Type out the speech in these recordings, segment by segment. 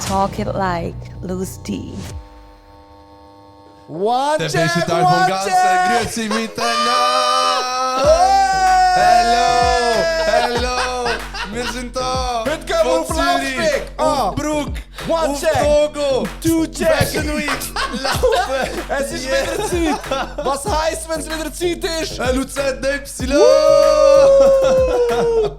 Talk it like Louis D. One Der check, beste Teil one vom Ganzen. check. Grüezi miteinander. Hello. Wir sind da. Heute gehen wir auf Laufweg. Auf Bruck. One auf check. Togo. Two check. Fashion Week. Laufen. Es ist wieder Zeit. Was heisst, wenn es wieder Zeit ist? Luzern Y.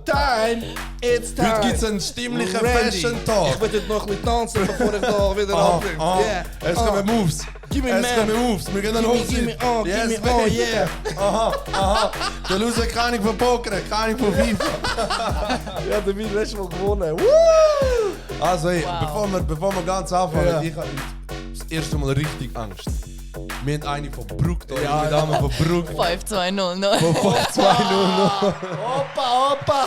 Time. It's time. Heute gibt es einen stimmlichen Randy. Fashion-Talk. Ich will heute noch ein bisschen tanzen, bevor ich da wieder abdrücke. Yeah. Es kommen Moves. Gib mir Es mehr. kommen Moves. Wir gehen dann hoch. Gib mir on, Yes, gib mir on, baby. yeah. Aha. Der Loser kann nicht von Poker, kann nicht von FIFA. Ja, der Will letztes Mal gewonnen. Also, hey, bevor wir ganz anfangen, Ja. ich habe das erste Mal richtig Angst. Wir haben eine von Bruck da, Ja. eine Dame von Bruck. 5200. Von 5-2-0. Opa.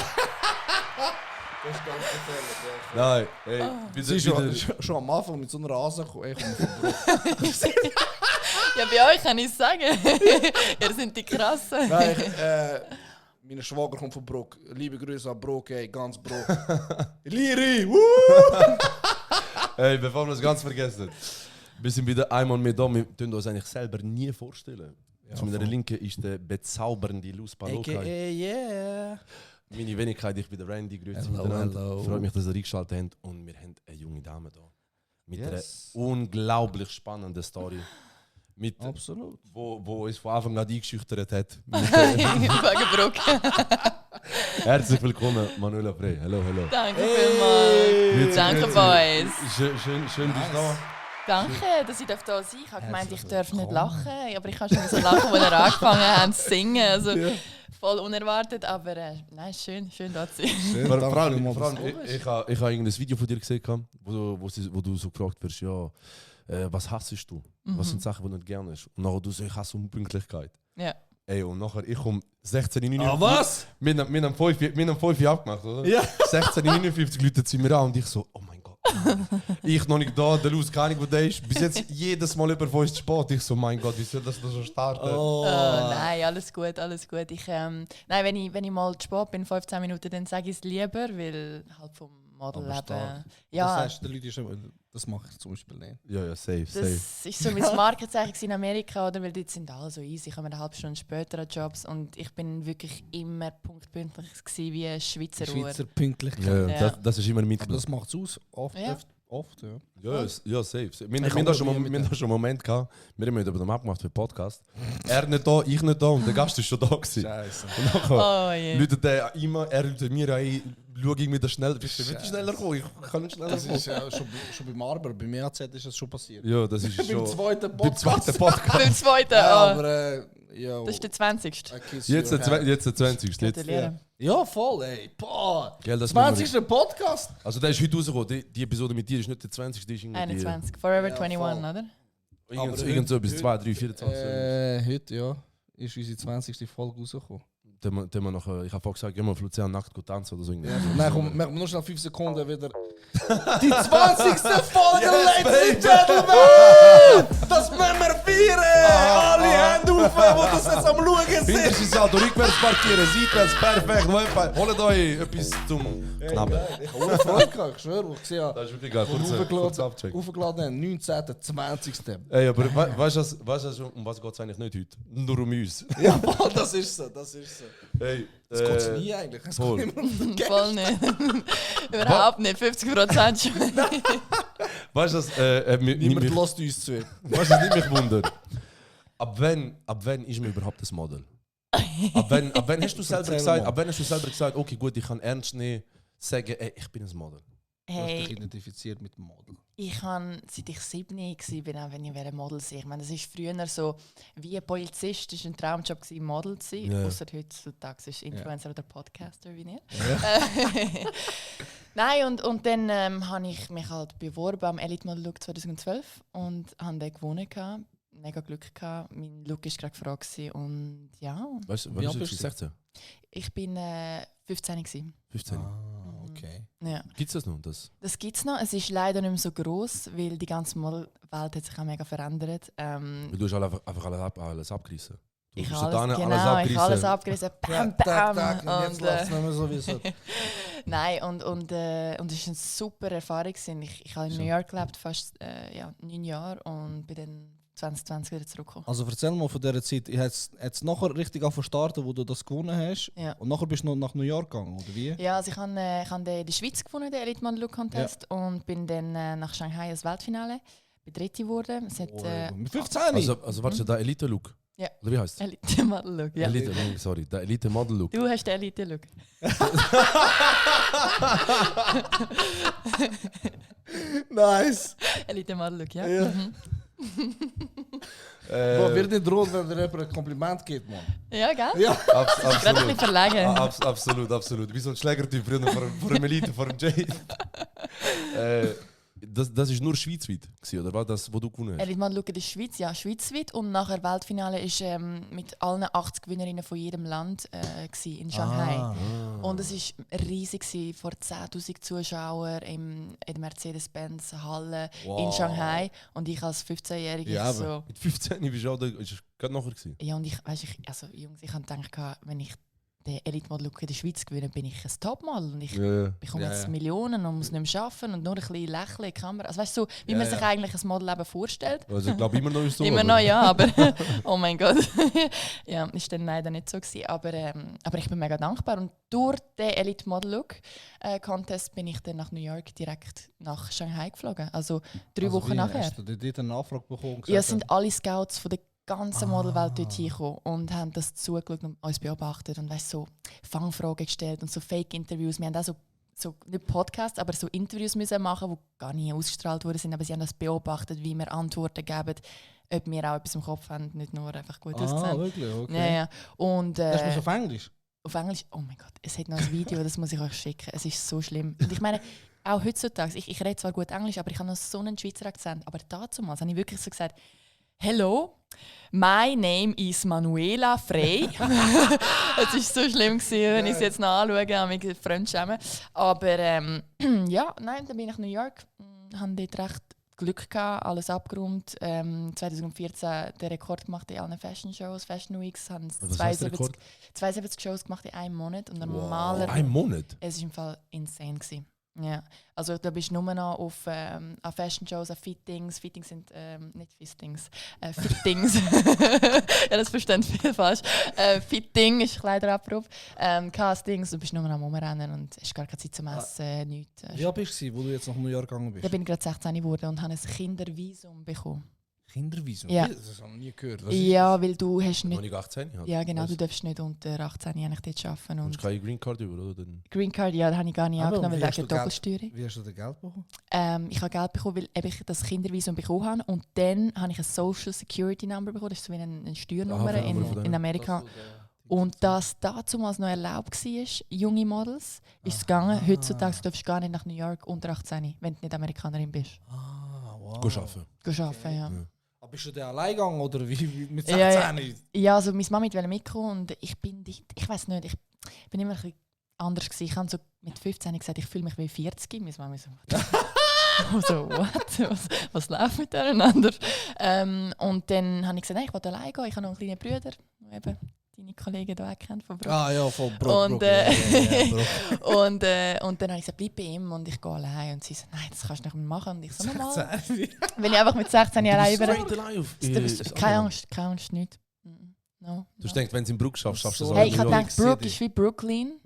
Das ist ganz gefährlich. Nein, hey, Sie ist schon am Anfang mit so einer Ase gekommen. Ey, komm von Ja, bei euch kann ich sagen. Ihr seid die Krassen. Nein, mein Schwager kommt von Bruck. Liebe Grüße an Bruck, ey, ganz Bruck. Liri, Hey, bevor wir das ganz vergessen. Wir sind wieder einmal mehr da. Wir können uns eigentlich selber nie vorstellen. Zu meiner Linken ist der bezaubernde Luz Paloka. A.k.a. yeah. Meine Wenigkeit, ich bin der Randy, grüezi Hello, miteinander. hello. Freut mich, dass ihr eingeschaltet habt. Und wir haben eine junge Dame da. Mit Yes. einer unglaublich spannenden Story. Mit, Absolut. wo uns von Anfang an eingeschüchtert hat. Wegen Bruck. Herzlich willkommen, Manuela Frey. Hallo. Danke vielmals. Grüezi, Danke, grüezi. Boys. Schön, bist du da. Danke, dass ich da sein darf. Ich habe gemeint, ich darf nicht lachen. Aber ich kann schon so lachen, als wir angefangen haben zu singen. Also, voll unerwartet, aber nein, schön da zu sein. Vor allem, ich habe irgendein Video von dir gesehen, wo du so gefragt wirst, ja, was hassest du? Was sind Sachen, die du nicht gerne hast? Und nachher du so, ich hasse Unpünktlichkeit. Ja. Ey, und nachher, ich komme 16:59. Ah, was? Wir haben 5 Uhr abgemacht, oder? Ja. 16:59 Leute zu mir an und ich so, oh mein Gott. Ich noch nicht da, der Luz, keine Ahnung, wo der ist. Bis jetzt jedes Mal über 5 zu spät. Ich so, mein Gott, wie soll das schon starten? Nein, alles gut. Nein, wenn ich mal zu spät bin, 15 Minuten, dann sage ich es lieber, weil halt vom Modelleben. Das Ja, heißt, die Leute schon, das mache ich zum Beispiel nicht. Ja, safe. das ist so mein Markenzeichen in Amerika, oder? Weil dort sind alle so easy, kommen eine halbe Stunde später an Jobs und ich bin wirklich immer punktpünktlich gewesen, wie ein Schweizer Uhr. Schweizer Pünktlichkeit. Ja, Ja. das ist immer mit. Aber das macht es aus. Oft, Ja. ja. Ja, safe. Wir Ich haben da schon probieren einen Moment gehabt. Wir haben über den abgemacht für den Podcast. Er nicht da, ich nicht da und der Gast ist schon da gewesen. Scheiße. Und nachher Oh je. läutet der immer, er läutet mir ein, schau ich mit der schnell, bist du schneller kommen? Ich kann nicht schneller Das kommen. ist ja schon beim Arbeit, beim EAZ ist das schon passiert. Ja, das ist Beim schon. zweiten Beim Podcast. zweiten Podcast. Beim zweiten, Ja, oh. aber ja. Das ist der 20. Jetzt der 20. Jetzt. Gratuliere. Ja, voll, ey. Boah. Gell, das 20. Podcast. Also der ist heute rausgekommen. Die Episode mit dir ist nicht der 20. Die ist irgendwie 21. Forever Ja, 21, voll. oder? Irgend so bis 2, 3, 24. Heute, ja. Ist unsere 20. Folge rausgekommen. Ich habe vorhin gesagt, gehen wir auf Luzern nackt gut tanzen oder so. irgendwie. Nein, komm, machen wir nur schnell 5 Sekunden wieder. Die 20. Folge, Yes, Ladies and Gentlemen! Das müssen wir feiern! Alle Hände auf, die das jetzt am Schauen Hinter sind! sich Auto, rückwärts parkieren, seitwärts, perfekt. Holt euch etwas zum Knabbern. Ich habe eine Freude gehabt, ich schwöre. Ich sehe, Das ist wirklich geil, kurz abchecken. aufgeladen haben, 19. 20. Ey, aber weißt du, um was geht es eigentlich nicht heute? Nur um uns. Ja, voll, das ist so. Hey, Das geht nie eigentlich. Es voll. geht immer um den Geld. Voll nicht. Überhaupt nicht. 50% schon. Weißt du, was Niemand lässt uns zu. weißt du, was nicht mich wundert? Ab wann ist man überhaupt das Model? Ab wann hast du selber Erzähl mal. gesagt, okay, gut, ich kann ernst nehmen, sagen, ey, ich bin ein Model. Du hast dich Hey, identifiziert mit dem Model. ich habe, seit ich 7 war, auch wenn ich Model sein. Ich meine, das ist früher so, wie ein Polizist, das war ein Traumjob, Model zu sein. Ja. Außer heutzutage ist Influencer oder Podcaster wie ihr. Nein, und dann habe ich mich halt beworben am Elite Model Look 2012 und habe den gewonnen. Mega Glück gehabt. Mein Look war gerade gefragt und ja. Weißt du, Wie was alt ist bist du? du? 16? Ich bin 15 gewesen. 15? Ah, okay. Ja. Gibt es das noch? Das? Das gibt es noch. Es ist leider nicht mehr so gross, weil die ganze Modelwelt hat sich auch mega verändert. Weil du hast einfach alles abgerissen. Du Ich bist habe da alles, alles genau, ich habe alles abgerissen. abgerissen. Bam, bam. Und jetzt läuft es nicht mehr so wie es sollte. Nein, und es war eine super Erfahrung. Ich habe in New York gelebt, fast 9 Jahre und bin dann 2020 wieder zurückgekommen. Also erzähl mal von dieser Zeit. Jetzt nachher richtig starten, wo du das gewonnen hast. Ja. Und nachher bist du noch nach New York gegangen, oder wie? Ja, also ich habe den in der Schweiz gewonnen, den Elite Model Look Contest. Und bin dann nach Shanghai ins Weltfinale. Bin Dritte geworden. Es hat, Mit 15? Also warte, der Elite-Look? Ja. Oder wie heißt es? Elite Model Look, ja. Sorry, der Elite-Model-Look. Du hast den Elite Look. Nice! Elite Model Look, ja. Ja. Mhm. Bro, wird nicht rot, wenn der Rapper ein Kompliment gibt, man. Ja, gell? Ja. Gerade ein bisschen verlegen. Absolut. Wie so ein Schlägertyp früher vor dem Elite, vor dem Jay. Das ist nur schweizweit, oder war das, wo du gewonnen hast? Elite Model Look in der Schweiz, ja, schweizweit. Und nachher Weltfinale war mit allen 80 Gewinnerinnen von jedem Land in Shanghai. Und es war riesig, vor 10'000 Zuschauern in der Mercedes-Benz-Halle in Shanghai. Und ich als 15-Jährige Ja, so... Mit 15 bist du auch da, ist gerade nachher gewesen. Ja, und ich habe gedacht, wenn ich den Elite Model Look in der Schweiz gewinne, bin ich ein Topmodel. Und ich bekomme Ja, jetzt ja. Millionen und muss nicht mehr arbeiten und nur ein bisschen lächeln in die Kamera. Also weißt du, so, wie man sich eigentlich ein Modelleben vorstellt. Also ich glaube immer noch ist so. Immer noch, ja, aber oh mein Gott. Ja, ist dann leider nicht so gewesen. Aber ich bin mega dankbar. Und durch den Elite Model Look Contest bin ich dann nach New York direkt nach Shanghai geflogen. Also 3 Wochen nachher. Hast du dort eine Nachfrage bekommen? Ja, es sind alle Scouts von der ganzen Modelwelt dort hingekommen und haben das zugeschaut und uns beobachtet und so Fangfragen gestellt und so Fake-Interviews. Wir haben auch so nicht Podcasts, aber so Interviews müssen machen, die gar nicht ausgestrahlt wurden, aber sie haben das beobachtet, wie wir Antworten geben, ob wir auch etwas im Kopf haben, nicht nur einfach gut aussehen. Wirklich? Okay. Ja, ja. Und, Das ist auf Englisch? auf Englisch, oh mein Gott, es hat noch ein Video, das muss ich euch schicken. Es ist so schlimm. Und ich meine, auch heutzutage, ich rede zwar gut Englisch, aber ich habe noch so einen Schweizer Akzent. Aber damals habe ich wirklich so gesagt, «Hello, my name is Manuela Frey.» Es war so schlimm, wenn ich es jetzt noch anschaue, an mich fremdschämen. Aber ja, nein, dann bin ich nach New York, habe dort recht Glück gehabt, alles abgeräumt. 2014 den Rekord gemacht in allen Fashion Shows, Fashion Weeks, haben Was heißt der Rekord? 72 Shows gemacht in einem Monat. Und Ein Monat? es war im Fall insane gewesen. Ja. Also da bist du nur noch auf an Fashion Shows, an Fittings. Fittings sind nicht Fistings. Fittings. Ja, das verstehen viele falsch. Fitting ist Kleiderabruf. Castings, du bist nur noch am Rumrennen und hast gar keine Zeit zum Essen, nichts. Wie alt bist du, wo du jetzt nach New York gegangen Da bist? bin ich gerade 16 geworden und habe ein Kindervisum bekommen. Kindervisum? Ja. Das habe ich noch nie gehört. Ja, weil du hast Noch nicht... nicht 18 Jahre? Ja, genau, Was? du darfst nicht unter 18 eigentlich dort arbeiten. Du Und hast keine Green Card über, oder? Dann Green Card, ja, das habe ich gar nicht Aber angenommen, wie hast wegen du Geld- Doppelsteuerung. Wie hast du das Geld bekommen? Ich habe Geld bekommen, weil ich das Kindervisum bekommen habe. Und dann habe ich ein Social Security Number bekommen. Das ist so wie eine Steuernummer Aha, von in denen. Amerika. Und das damals noch erlaubt war, junge Models, ist es gegangen. Heutzutage darfst du gar nicht nach New York unter 18, wenn du nicht Amerikanerin bist. Wow. geh arbeiten. Geh arbeiten, ja. Aber bist du da allein gegangen oder wie mit 16? Ja, Ja, also meine Mama wollte mitkommen und ich bin dort, ich weiß nicht, ich bin immer ein bisschen anders gewesen. Ich habe so mit 15 gesagt, ich fühle mich wie 40. Meine Mama so, so what? Was läuft mit denen? Und dann habe ich gesagt, nein, ich will allein gehen. Ich habe noch einen kleinen Bruder, der eben deine Kollegen hier kennt von Bruck. Ah ja, von Brock. Und, Brock, Brock. und dann habe ich gesagt, bleib bei ihm und ich gehe allein. Und sie so, nein, das kannst du nicht mehr machen. Und ich so, normal. 16. Wenn ich einfach mit 16 Jahren allein Straight über... allein auf. Keine Angst, nicht. No, Du denkst, wenn du in Bruck schaffst, schaffst du es So. auch Hey, in ich New habe York. gedacht, Brook ist wie Brooklyn.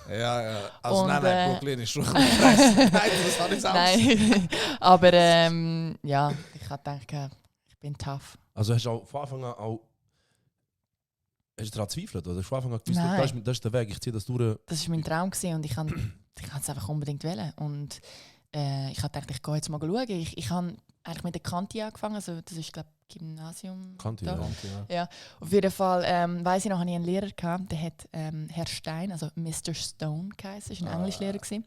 Ja, ja. Also Und, nein, Brooklyn ist schon ein Stress. Nein, das habe ich selbst. Nein, aber ja, ich habe gedacht, ich bin tough. Also hast du auch von Anfang an auch... Hast du daran gezweifelt? Oder hast du von Anfang an gewusst, Nein. das ist der Weg, ich ziehe das durch? Das war mein Traum gewesen und ich habe es einfach unbedingt wollen. Und ich habe gedacht, ich gehe jetzt mal schauen. Ich habe eigentlich mit der Kanti angefangen, also das ist glaube ich Gymnasium. Kanti, da. ja. Auf jeden Fall weiss ich noch, hatte ich einen Lehrer gehabt, der hat Herr Stein, also Mr. Stone geheißen, ist ein Englischlehrer gewesen.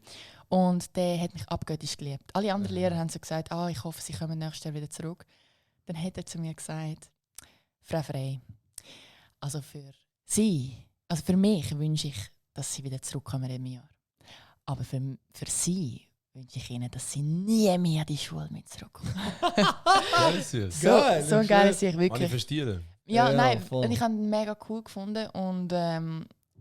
Und der hat mich abgöttisch geliebt. Alle anderen Lehrer haben so gesagt, ich hoffe, sie kommen nächstes Jahr wieder zurück. Dann hat er zu mir gesagt, Frau Frey, also für Sie, also für mich wünsche ich, dass Sie wieder zurückkommen im Jahr. Aber für Sie wünsche ich Ihnen, dass Sie nie mehr die Schule mit zurückkommen. Geil ist es. Geil, so schön. geil ist ich wirklich. Manifestieren. Ja, Ja, nein, voll. und ich habe ihn mega cool gefunden und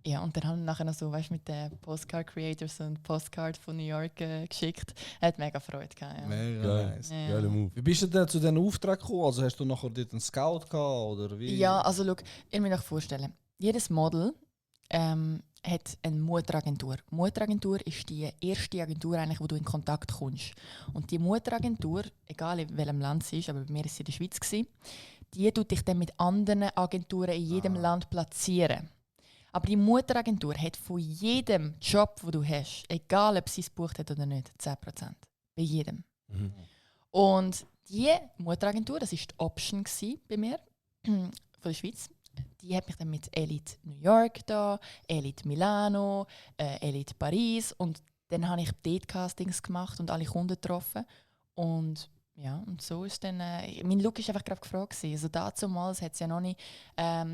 Ja, und dann haben wir nachher noch so, weißt, mit den Postcard Creators und Postcard von New York geschickt. Hat mega Freude gehabt. Ja. Mega Geil. nice. Ja. Geiler Move. Wie bist du denn zu diesen Auftrag gekommen? Also hast du nachher dort einen Scout gehabt oder wie? Ja, also schau, ihr müsst euch vorstellen, jedes Model hat eine Mutteragentur. Mutteragentur ist die erste Agentur, eigentlich, wo du in Kontakt kommst. Und die Mutteragentur, egal in welchem Land sie ist, aber bei mir war sie in der Schweiz, die tut dich dann mit anderen Agenturen in jedem Land platzieren. Aber die Mutteragentur hat von jedem Job, den du hast, egal ob sie es gebucht hat oder nicht, 10%. Bei jedem. Mhm. Und die Mutteragentur, das war die Option bei mir, von der Schweiz, die hat mich dann mit Elite New York da, Elite Milano, Elite Paris und dann habe ich dort Castings gemacht und alle Kunden getroffen. Und ja, und so ist dann, mein Look ist einfach gerade gefragt gewesen. Also damals hat's ja noch nicht,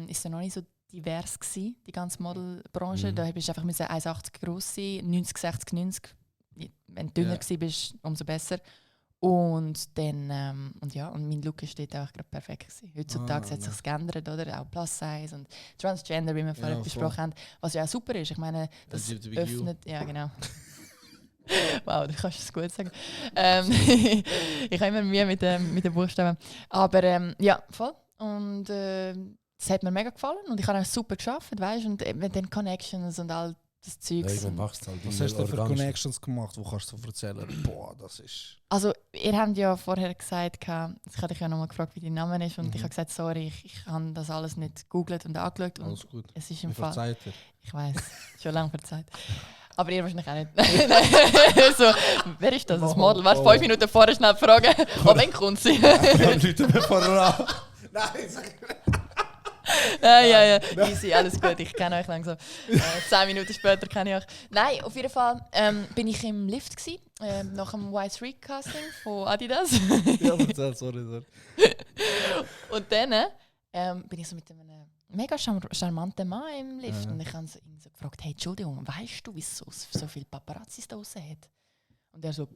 ist ja noch nicht so divers gewesen, die ganze Modelbranche. Mhm. Da bist du einfach 1,80 groß sein, 90, 60, 90. Wenn du dünner Ja. bist, umso besser. Und dann, und mein Look ist dort auch gerade perfekt gewesen. Heutzutage hat sich geändert, oder? Auch Plus Size und Transgender, wie wir vorher Ja, besprochen haben. Was ja auch super ist. Ich meine, das LGBTQ. öffnet... Ja, genau. Wow, du kannst es gut sagen. Ich habe immer Mühe mit den Buchstaben. Aber ja, voll. Und es hat mir mega gefallen und ich habe auch super geschafft, weißt du? Und mit den Connections und all das Zeug. Ja, irgendwann wächst halt. Was hast du für Connections gemacht, wo kannst du erzählen? Boah, das ist... Also, ihr habt ja vorher gesagt, ich habe dich ja nochmal gefragt, wie dein Name ist. Und Mhm. ich habe gesagt, sorry, ich habe das alles nicht gegoogelt und angeschaut. Und Alles gut. es ist im Mir Fall. verzeiht dir. Ich weiß, schon lange verzeiht. Aber ihr wahrscheinlich auch nicht. Nein. So, wer ist das? Das Model? Warte, 5 Minuten vorher schnell fragen. Oh, wann kommt sie? Leute mir voran. Nein, sag Ja. Easy, alles gut. Ich kenne euch langsam. 10 Minuten später kenne ich euch. Nein, auf jeden Fall bin ich im Lift gsi, nach dem Y3 Casting von Adidas. Ja, erzähl, sorry. Und dann bin ich so mit einem mega charmanten Mann im Lift. Und ich habe ihn so gefragt, hey, Entschuldigung, weißt du, wieso es so viele Paparazzis da draussen hat? Und er so,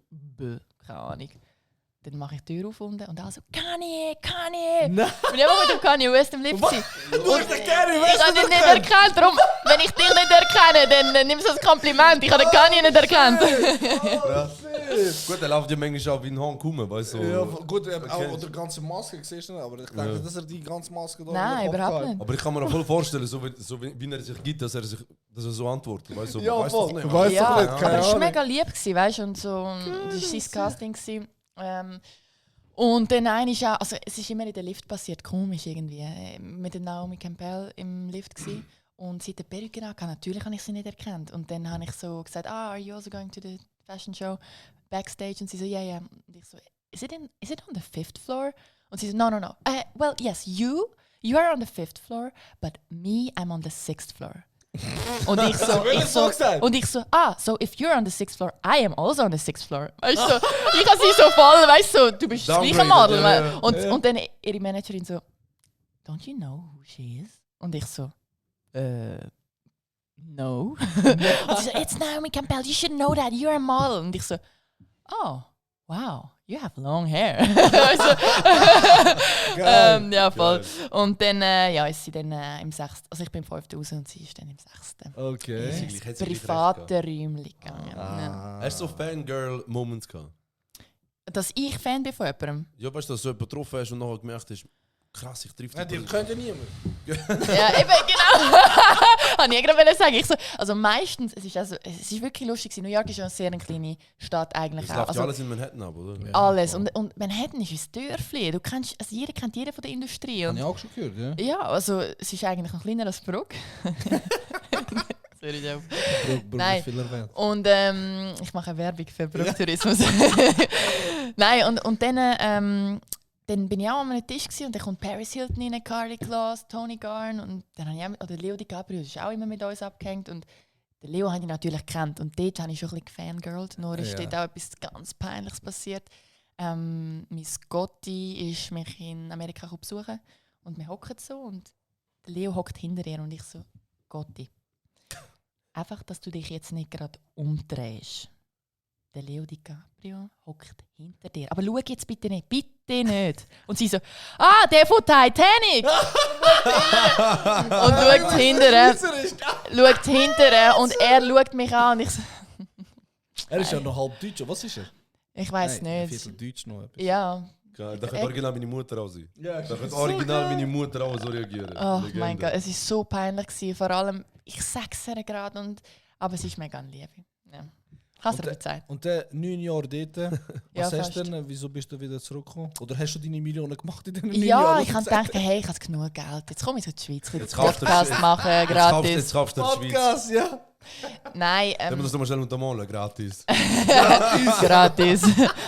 keine Ahnung. Dann mache ich die Tür auf und er so, Kanye! Nein. Und ich war mit dem Kanye West im Lift. gewesen. Du hast den Kanye Ich habe ihn nicht erkannt. Darum, wenn ich dich nicht erkenne, dann nimm es als Kompliment. Ich habe den Kanye nicht erkannt. Gut, er läuft ja manchmal auch wie ein Hong Kong, weißt du. Ja, gut, auch kennst. oder ganze Maske siehst du, aber ich denke, Ja. dass er die ganze Maske da Nein, in den Kopf überhaupt hat. nicht. Aber ich kann mir auch voll vorstellen, wie er sich gibt, dass er so antwortet. Weißt du, Ja, weißt voll. doch nicht. Du weißt Ja, doch nicht, aber keine es war Ahnung. mega lieb, weißt du? Und so, das war sein Casting. Und dann ist auch, also es ist immer in der Lift passiert, komisch irgendwie. Mit der Naomi Campbell im Lift gsi. Und sie hat eine Perücke angehabt. Natürlich habe ich sie nicht erkannt. Und dann habe ich so gesagt, are you also going to the fashion show backstage? Und sie so, yeah. Und ich so, is it on the 5th floor? Und sie so, no. Well, yes, you are on the 5th floor, but me, I'm on the 6th floor. Und ich so, so if you're on the 6th floor, I am also on the 6th floor. Weißt du, so, ich habe sie so voll, weißt du, du bist das gleiche Model. Ja. Und dann ihre Managerin so, don't you know who she is? Und ich so, no. Und sie so, it's Naomi Campbell, you should know that, you're a model. Und ich so, oh, wow, you have long hair. Ja, voll. Geil. Und dann ist sie dann im 6. Also ich bin im 5. raus und sie ist dann im 6. Okay. Sie gleich- hat sie gleich Private Räumchen gegangen. Ja. Ah. Hast du so Fangirl-Moments gehabt? Dass ich Fan bin von jemandem. Ja, weißt du, dass du jemanden getroffen hast und nachher gemerkt hast, krass, ich treffe Ja, die könnte niemand. Ja, eben, genau. Habe ich gerade sagen. Ich so, also meistens, es ist wirklich lustig. New York ist ja eine sehr kleine Stadt eigentlich Das auch. läuft ja Also, alles in Manhattan ab, oder? Ja. alles. Und Manhattan ist ein Dörfli. Du kennst, also jeder kennt jeden von der Industrie. Habe Und ich auch schon gehört, ja. ja, also es ist eigentlich noch kleiner als Bruck. Sorry, Joe. Bruck Nein. ist viel erwähnt. Und ich mache Werbung für Brucktourismus. Nein, und dann bin ich auch an einem Tisch gewesen, und dann kommt Paris Hilton rein, Carly Kloss, Tony Garn und dann habe ich auch, oder Leo DiCaprio ist auch immer mit uns abgehängt und den Leo habe ich natürlich gekannt und dort habe ich schon ein bisschen gefangirlt, nur ist Ja. dort auch etwas ganz Peinliches passiert. Mein Scotty ist mich in Amerika besuchen und wir hocken so und der Leo hockt hinter ihr und ich so, Gotti, einfach, dass du dich jetzt nicht gerade umdrehst. der Leo DiCaprio hockt hinter dir. Aber schau jetzt bitte nicht. Und sie so, der von Titanic! Und schaut hinterher und er schaut mich an und ich so, Er ist ja noch halb Deutsch. Was ist er? ich weiß Nein, ein nicht. Viertel Deutsch noch. Etwas. Ja, Da könnte original meine Mutter auch sein. Ja, Da könnte original meine Mutter auch so reagieren. oh Legende. mein Gott, es war so peinlich gewesen. Vor allem, ich sag's ihr gerade, aber es ist mega eine Liebe. Ja. Kannst du dir verzeihen? Und dann 9 Jahre dort, Ja, was hast fast. du denn? Wieso bist du wieder zurückgekommen? Oder hast du deine Millionen gemacht in diesen 9 Ja, Jahren? ich habe gedacht, hey, ich habe genug Geld. Jetzt komme ich in die Schweiz, Jetzt einen kaufst du- Podcast machen, Jetzt gratis. kaufst du in der Schweiz. Podcast, ja. Nein, Können wir das nochmal schnell untermalen, gratis. gratis.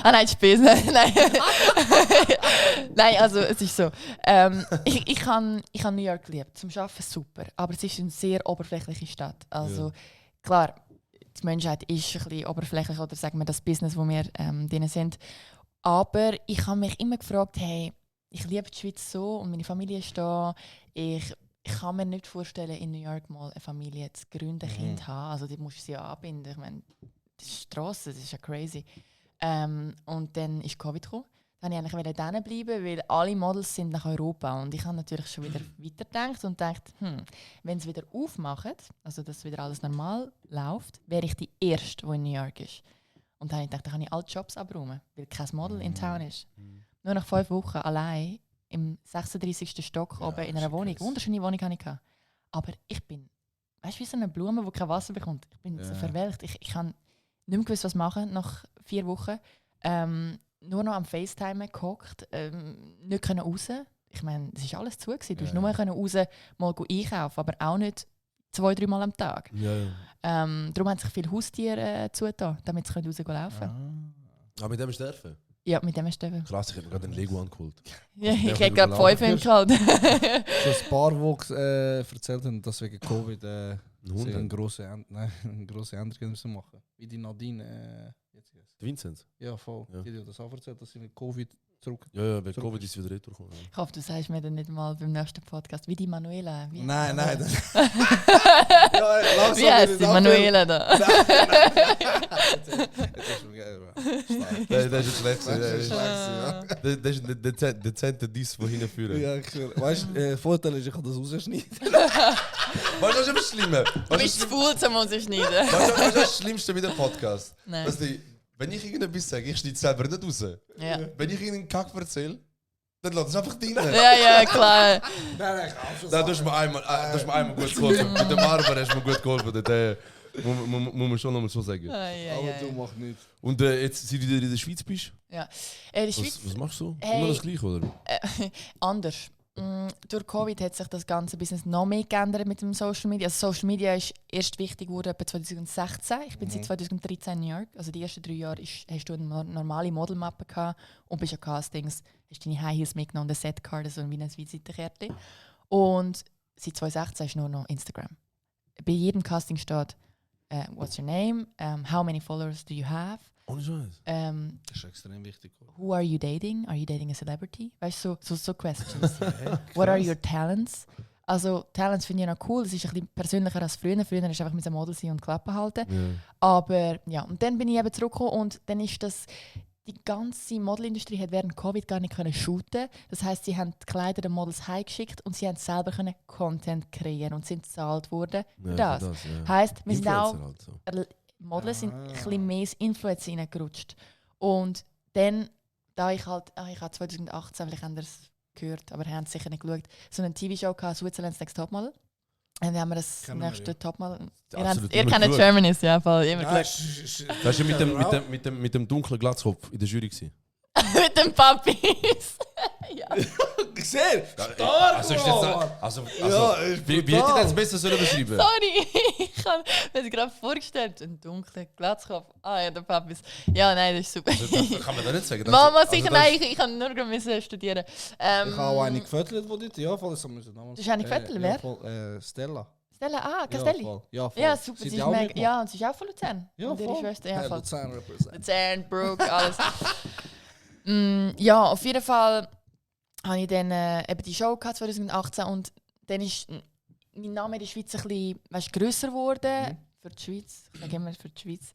Nein, Spaß. Nein. Nein, also es ist so. Ich habe New York geliebt. Zum Arbeiten super. Aber es ist eine sehr oberflächliche Stadt. Also klar, die Menschheit ist ein bisschen oberflächlich, oder sagen wir das Business, wo wir drin sind. Aber ich habe mich immer gefragt, hey, ich liebe die Schweiz so und meine Familie ist da. Ich kann mir nicht vorstellen, in New York mal eine Familie zu gründen, ein Kind zu haben. Also die musst du sie ja anbinden. Ich meine, die Straße, das ist ja crazy. Und dann ist Covid gekommen. Dann wollte ich eigentlich dann bleiben, weil alle Models sind nach Europa. Und ich habe natürlich schon wieder weitergedacht und gedacht, wenn sie wieder aufmachen, also dass wieder alles normal läuft, wäre ich die Erste, die in New York ist. Und dann habe ich gedacht, da kann ich alle Jobs abräumen, weil kein Model in Town ist. Nur nach 5 Wochen allein im 36. Stock oben in einer Wohnung. Wunderschöne Wohnung hatte ich. Aber ich bin, weißt du, wie so eine Blume, die kein Wasser bekommt. Ich bin so verwelkt. Ich habe nicht mehr gewusst, was machen nach 4 Wochen. Nur noch am FaceTime gehockt, nicht können raus. Ich meine, es war alles zu. Du konntest nur raus, mal einkaufen, aber auch nicht 2-3 Mal am Tag. Ja. Darum haben sich viele Haustiere zugetan, damit sie rauslaufen können. Aber mit dem ist der Elfe. Ja, mit dem ist es. Krass, ich habe mir gerade einen Lego angeholt. Ja, ich Der hätte gerade will 5 hingehalten. So ein paar, die erzählt haben, dass wegen Covid Ein sie Hund. eine grosse Änderung müssen machen. Wie die Nadine jetzt ist. Vincent. Ja, voll. Ja. Die hat das auch erzählt, dass sie mit Covid zurück... Ja, bei Covid ist wieder retour gekommen. Ich hoffe, du sagst mir dann nicht mal beim nächsten Podcast, wie die Manuela. Nein. Das Wie heißt die Manuela da? Das ist jetzt schlecht. Ja. Das ist der dezente Diss von hinten führen. Ja, ich schwöre. Weißt du, der Vorteil ist, ich kann das rausschneiden. Weißt du, was ist das Schlimme? Du bist zu faul, um uns zu schneiden. Weißt du, was ist das Schlimmste mit dem Podcast? Nein. Dass wenn ich irgendetwas sage, ich schneide es selber nicht raus. Ja. Wenn ich irgendeinen Kack erzähle, dann lass es einfach rein. Ja, klar. Nein, ich Da hast du mir einmal gut geholfen. Mit dem Arber hast du mir gut geholfen. Das muss man schon nochmal so sagen. Aber du machst nichts. Und jetzt, seit du wieder in der Schweiz bist, Ja. Die Schweiz was machst du? Hey. Immer das Gleiche, oder? anders. Durch Covid hat sich das ganze Business noch mehr geändert mit dem Social Media. Also Social Media ist erst wichtig geworden etwa 2016. Ich bin seit 2013 in New York. Also die ersten 3 Jahre hast du eine normale Modelmappe gehabt und bist an Castings, hast deine High Heels mitgenommen, eine Setcard, so wie ein Visitenkärtchen. Und seit 2016 ist nur noch Instagram. Bei jedem Casting steht what's your name, how many followers do you have, Ohne Scheiß. Das ist extrem wichtig. who are you dating? Are you dating a celebrity? Weißt du, so Questions. What are your talents? Also Talents finde ich noch cool. Das ist ein bisschen persönlicher als früher. Früher hast du einfach mit einem Model sein und Klappen halten. Ja. Aber ja, und dann bin ich eben zurückgekommen und dann ist das, die ganze Modelindustrie hat während Covid gar nicht können shooten. Das heisst, sie haben die Kleider der Models heimgeschickt und sie haben selber können Content kreieren und sind bezahlt worden für das. ja. Heisst, wir sind auch Influencer halt so. Models sind ein bisschen mehr ins Influencer reingerutscht. Und dann, da ich halt, ich habe 2018, vielleicht habt ihr es gehört, aber ihr habt es sicher nicht geschaut, so eine TV-Show gehabt, Switzerland's Next Topmodel. Und dann haben wir das Kennen wir, nächste ja. Topmodel. Absolut Ihr immer kennt geschaut. Germany's, ja, voll, immer Nein, geschaut. Weißt du, mit dem dunklen Glatzkopf in der Jury gewesen? Mit den Papis. Ja. gesehen? Also, ist jetzt, Ja, ist wie hätte ich das besser sollen beschreiben? Sorry, ich habe mir das gerade vorgestellt. Ein dunkler Glatzkopf. Ah ja, der Papis. Ja, nein, das ist super. Kann man da nicht sagen? Mama, Also, sicher, das- nein, ich kann nur gerade studieren. Ich habe auch eine gefördert, die dort... Ja, voll, das haben wir so damals... Du hast eine gefördert, wer? Ja, voll, Stella. Stella, Castelli. Ja, voll. Ja, voll. Ja, super. Sie ist auch mega, mitgemacht? ja, und sie ist auch von Luzern. Ja, und ihre voll. Schwester, ja, voll. Luzern represent. Luzern, Brook, alles. Ja, auf jeden Fall habe ich dann eben die Show gehabt, 2018 und dann ist mein Name in der Schweiz ein bisschen grösser geworden. für die Schweiz. Ich sage immer für die Schweiz.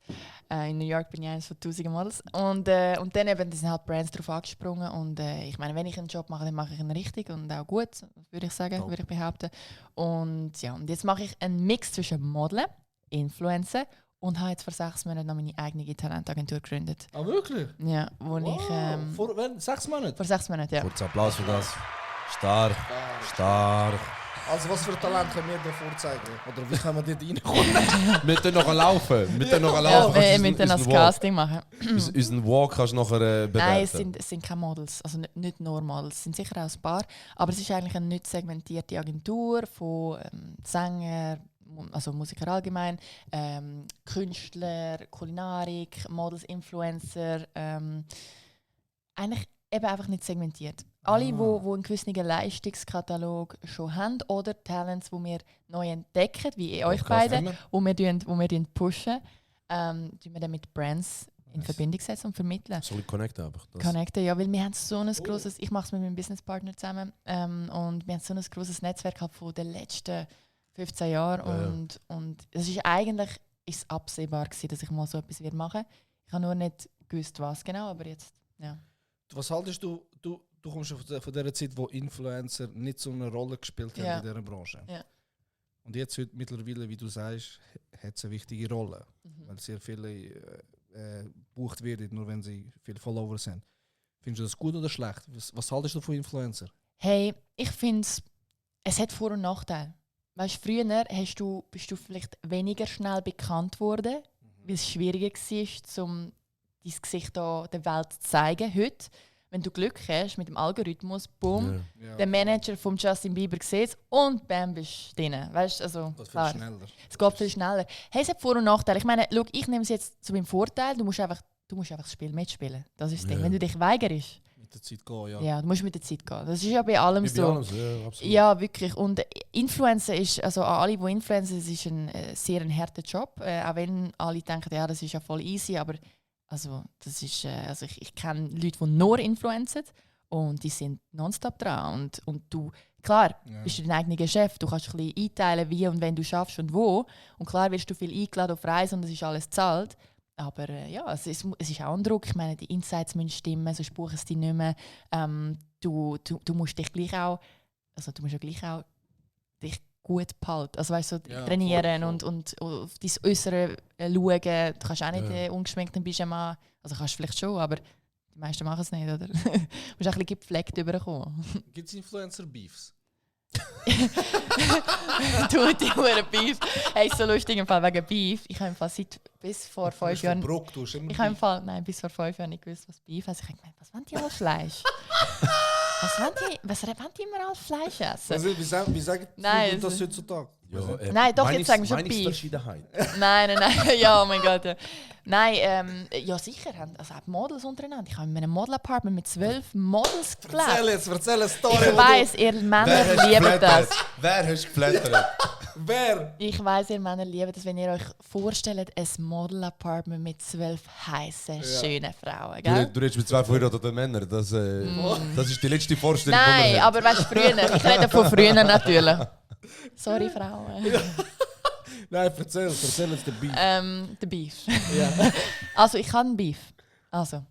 In New York bin ich eines von 1000 Models. Und dann eben, da sind halt Brands drauf angesprungen. Und ich meine, wenn ich einen Job mache, dann mache ich ihn richtig und auch gut, würde ich sagen, würde ich behaupten. Und ja, und jetzt mache ich einen Mix zwischen Modeln, Influencer und habe jetzt vor 6 Monaten noch meine eigene Talentagentur gegründet. Ah, wirklich? Ja, wo ich... Vor 6 Monaten? vor 6 Monaten, ja. Kurz Applaus für das. Stark. Stark. Also was für Talent können wir dir vorzeigen? Oder wie können wir dort reinkommen? Wir können noch laufen. Wir können noch Ja, laufen. wir müssen dann das Casting machen. Unseren Walk kannst du nachher bewerten. Nein, es sind keine Models, also nicht nur Models, es sind sicher auch ein paar, aber es ist eigentlich eine nicht segmentierte Agentur von Sänger, also Musiker allgemein, Künstler, Kulinarik, Models, Influencer, eigentlich eben einfach nicht segmentiert. Alle, die einen gewissen Leistungskatalog schon haben oder Talents, die wir neu entdecken, wie euch beide, wo wir pushen, tun wir dann mit Brands in Verbindung setzen und vermitteln. Soll ich connecten einfach? Connecten, ja, weil wir haben so ein grosses, ich mache es mit meinem Businesspartner zusammen, und wir haben so ein grosses Netzwerk halt von den letzten 15 Jahren und es ist eigentlich absehbar gewesen, dass ich mal so etwas machen werde. Ich habe nur nicht gewusst, was genau, aber jetzt, ja. Was haltest du kommst ja von dieser Zeit, wo Influencer nicht so eine Rolle gespielt haben in dieser Branche. Ja. Und jetzt heute mittlerweile, wie du sagst, hat es eine wichtige Rolle. Weil sehr viele gebucht werden, nur wenn sie viele Follower sind. Findest du das gut oder schlecht? Was haltest du von Influencer? Hey, ich finde es hat Vor- und Nachteile. Weißt, früher bist du vielleicht weniger schnell bekannt worden, weil es schwieriger war, um dein Gesicht der Welt zu zeigen. Heute, wenn du Glück hast mit dem Algorithmus, boom, der Manager von Justin Bieber sieht es und bam, bist du drin. Weißt, also, Das viel schneller. Es geht viel schneller. Hey, es hat Vor- und Nachteile. Ich meine, schau, ich nehme es jetzt zu meinem Vorteil. Du musst einfach das Spiel mitspielen. Das ist das Ding. Wenn du dich weigerst, Mit der Zeit gehen, ja. ja, du musst mit der Zeit gehen. Das ist ja bei allem so. Ja, absolut. Ja, wirklich. Und Influencer ist, also an alle, die Influencer sind, ist ein sehr harter Job. Auch wenn alle denken, ja, das ist ja voll easy, aber also, das ist, also ich kenne Leute, die nur influenzen und die sind nonstop dran. Und du, klar, bist du dein eigener Chef, du kannst ein bisschen einteilen, wie und wenn du schaffst und wo. Und klar wirst du viel eingeladen auf Reisen und es ist alles gezahlt. Aber ja, es ist auch ein Druck. Ich meine, die Insights müssen stimmen, sonst buchen sie dich nicht mehr. Du musst dich gleich auch, also du musst ja gleich auch dich gut behalten. Also weißt du, so trainieren voll. Und auf dein Äußere schauen. Du kannst auch nicht ungeschminkt im Pyjama. Also kannst du vielleicht schon, aber die meisten machen es nicht, oder? Du musst auch ein bisschen gepflegt überkommen. Gibt es Influencer-Beefs? Du, die Huren Beef. Hey, so lustig im Fall wegen Beef. Ich habe im Fall bis vor 5 Jahren... Bruck, du hast immer Ich habe im Fall, bis vor 5 Jahren nicht gewusst, was Beef ist. Ich habe gemeint, was wollen die alles Fleisch? was wollen die immer alles Fleisch essen? Wie sagen Nein, die das heutzutage? Nein, doch, jetzt sagen wir schon Beef. Meinungsverschiedenheit. Nein. Ja, oh mein Gott. Ja. Nein, ja sicher. Also auch Models untereinander. Ich habe in einem Model-Apartment mit 12 Models gelebt. Erzähl eine Story. Ich weiss, ihr Männer lieben das. Wer hast geflattert? Wer? Ich weiss, ihr Männer lieben das, wenn ihr euch vorstellt, ein Model-Apartment mit 12 heißen, schönen Frauen. Gell? Du redest mit 2 verheirateten Männern. Das ist die letzte Vorstellung, Nein, die wir haben. aber weißt du, früher. Ich rede von früher natürlich. Sorry, Frauen. Nein, erzähl uns den Beef. Der Beef. Ja. Also, ich habe einen Beef. Also,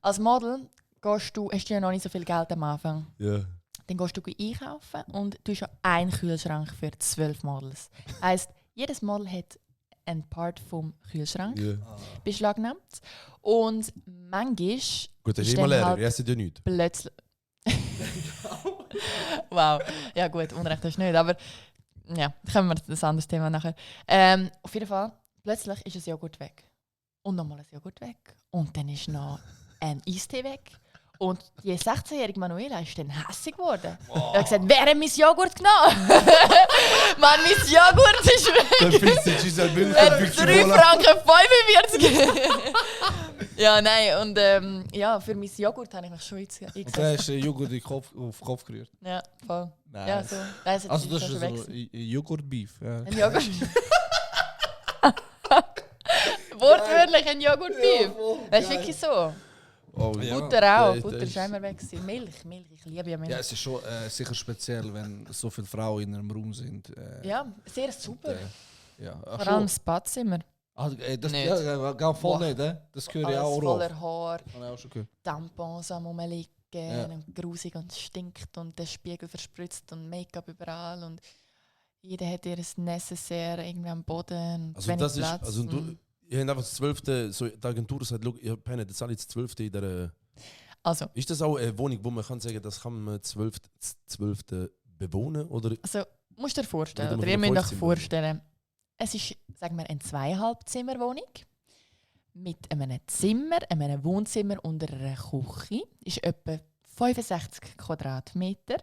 als Model hast du ja noch nicht so viel Geld am Anfang. Ja. Dann gehst du einkaufen und du hast ja einen Kühlschrank für 12 Models. Heisst, jedes Model hat einen Part vom Kühlschrank beschlagnahmt. Und manchmal Gut, das ist ist immer dann leer. halt Ihr esst ja nichts. plötzlich... Wow. Ja gut, Unrecht hast du nicht, aber ja, kommen wir das anderes Thema nachher. Auf jeden Fall, plötzlich ist ein Joghurt weg. Und nochmal ein Joghurt weg. Und dann ist noch ein Eistee weg. Und die 16-jährige Manuela ist dann hässlich geworden. Er hat gesagt, wer hat mein Joghurt genommen? Mann, mein Joghurt ist weg. Dann findest du Giselle Bündner, 3 Franken 45. Ja, nein, und ja, für mein Joghurt habe ich mich schon eingesetzt. Und dann hast du Joghurt auf den Kopf gerührt. Ja, voll. Nice. Ja, so. Nein, es hat Also schon das ist weg so gewesen. Joghurt-Beef. Ja. Ein Joghurt. Wortwörtlich ein Joghurt-Beef. Das ist wirklich so. Oh, Ja. Butter auch. das Butter ist- ist auch immer weg gewesen. Milch, ich liebe ja Milch. Ja, es ist schon sicher speziell, wenn so viele Frauen in einem Raum sind. Ja, sehr super. Ja, Vor allem das Badzimmer. das Nicht. ja, voll Boah. nicht, das höre ich Alles auch voller Haar, Habe ich auch schon gehört. Tampons am rumliegen Ja. und grusig und stinkt und der Spiegel verspritzt und Make-up überall und jeder hat ihr Necessaire irgendwie am Boden und Also wenig das ist, Platz. also du, ihr habt einfach das 12. So, die Agentur sagt, schau, ihr habt das alle das 12. in der... Also Ist das auch eine Wohnung, wo man kann sagen, das kann man 12. bewohnen? Oder? musst du dir vorstellen, Oder oder ihr man müsst euch 15 vorstellen, es ist, sagen wir, eine 2,5-Zimmer-Wohnung mit einem Zimmer, einem Wohnzimmer und einer Küche. Ist etwa 65 Quadratmeter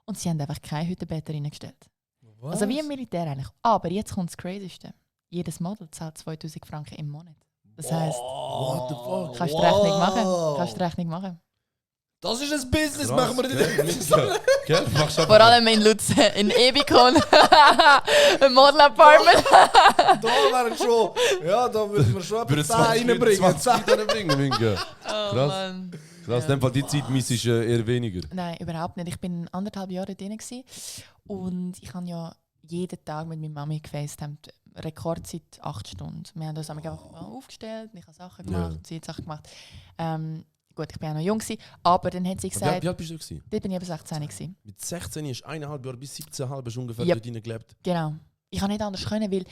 und sie haben einfach keine Hüttenbett reingestellt. Also wie im Militär eigentlich. Aber jetzt kommt das Crazyste. Jedes Model zahlt 2000 Franken im Monat. Das heisst, What the fuck? kannst du die Rechnung machen. Kannst du die Rechnung machen. Das ist ein Business, Krass, machen wir gell? nicht. Gell? Machst du Vor allem in Luzern, in Ebikon. Ein Model-Apartment. Da wären schon, ja, da würden wir schon etwa 10 reinbringen. 20 reinbringen, Minke. Oh Krass. Mann. Krass, in dem Fall die Zeit ist eher weniger. Nein, überhaupt nicht. Ich bin 1,5 Jahre drin gewesen. Und ich habe ja jeden Tag mit meiner Mami gefacetimed. Rekordzeit 8 Stunden. Wir haben das einfach aufgestellt, ich habe Sachen gemacht, sie hat Sachen gemacht. Gut, ich war auch noch jung, aber dann hat sie gesagt, Wie alt bist du gewesen? dort bin ich eben 16 gewesen. Mit 16 ist 1,5 Jahre bis 17,5 hast du ungefähr Yep. dort drin gelebt. Genau. Ich kann nicht anders können, weil,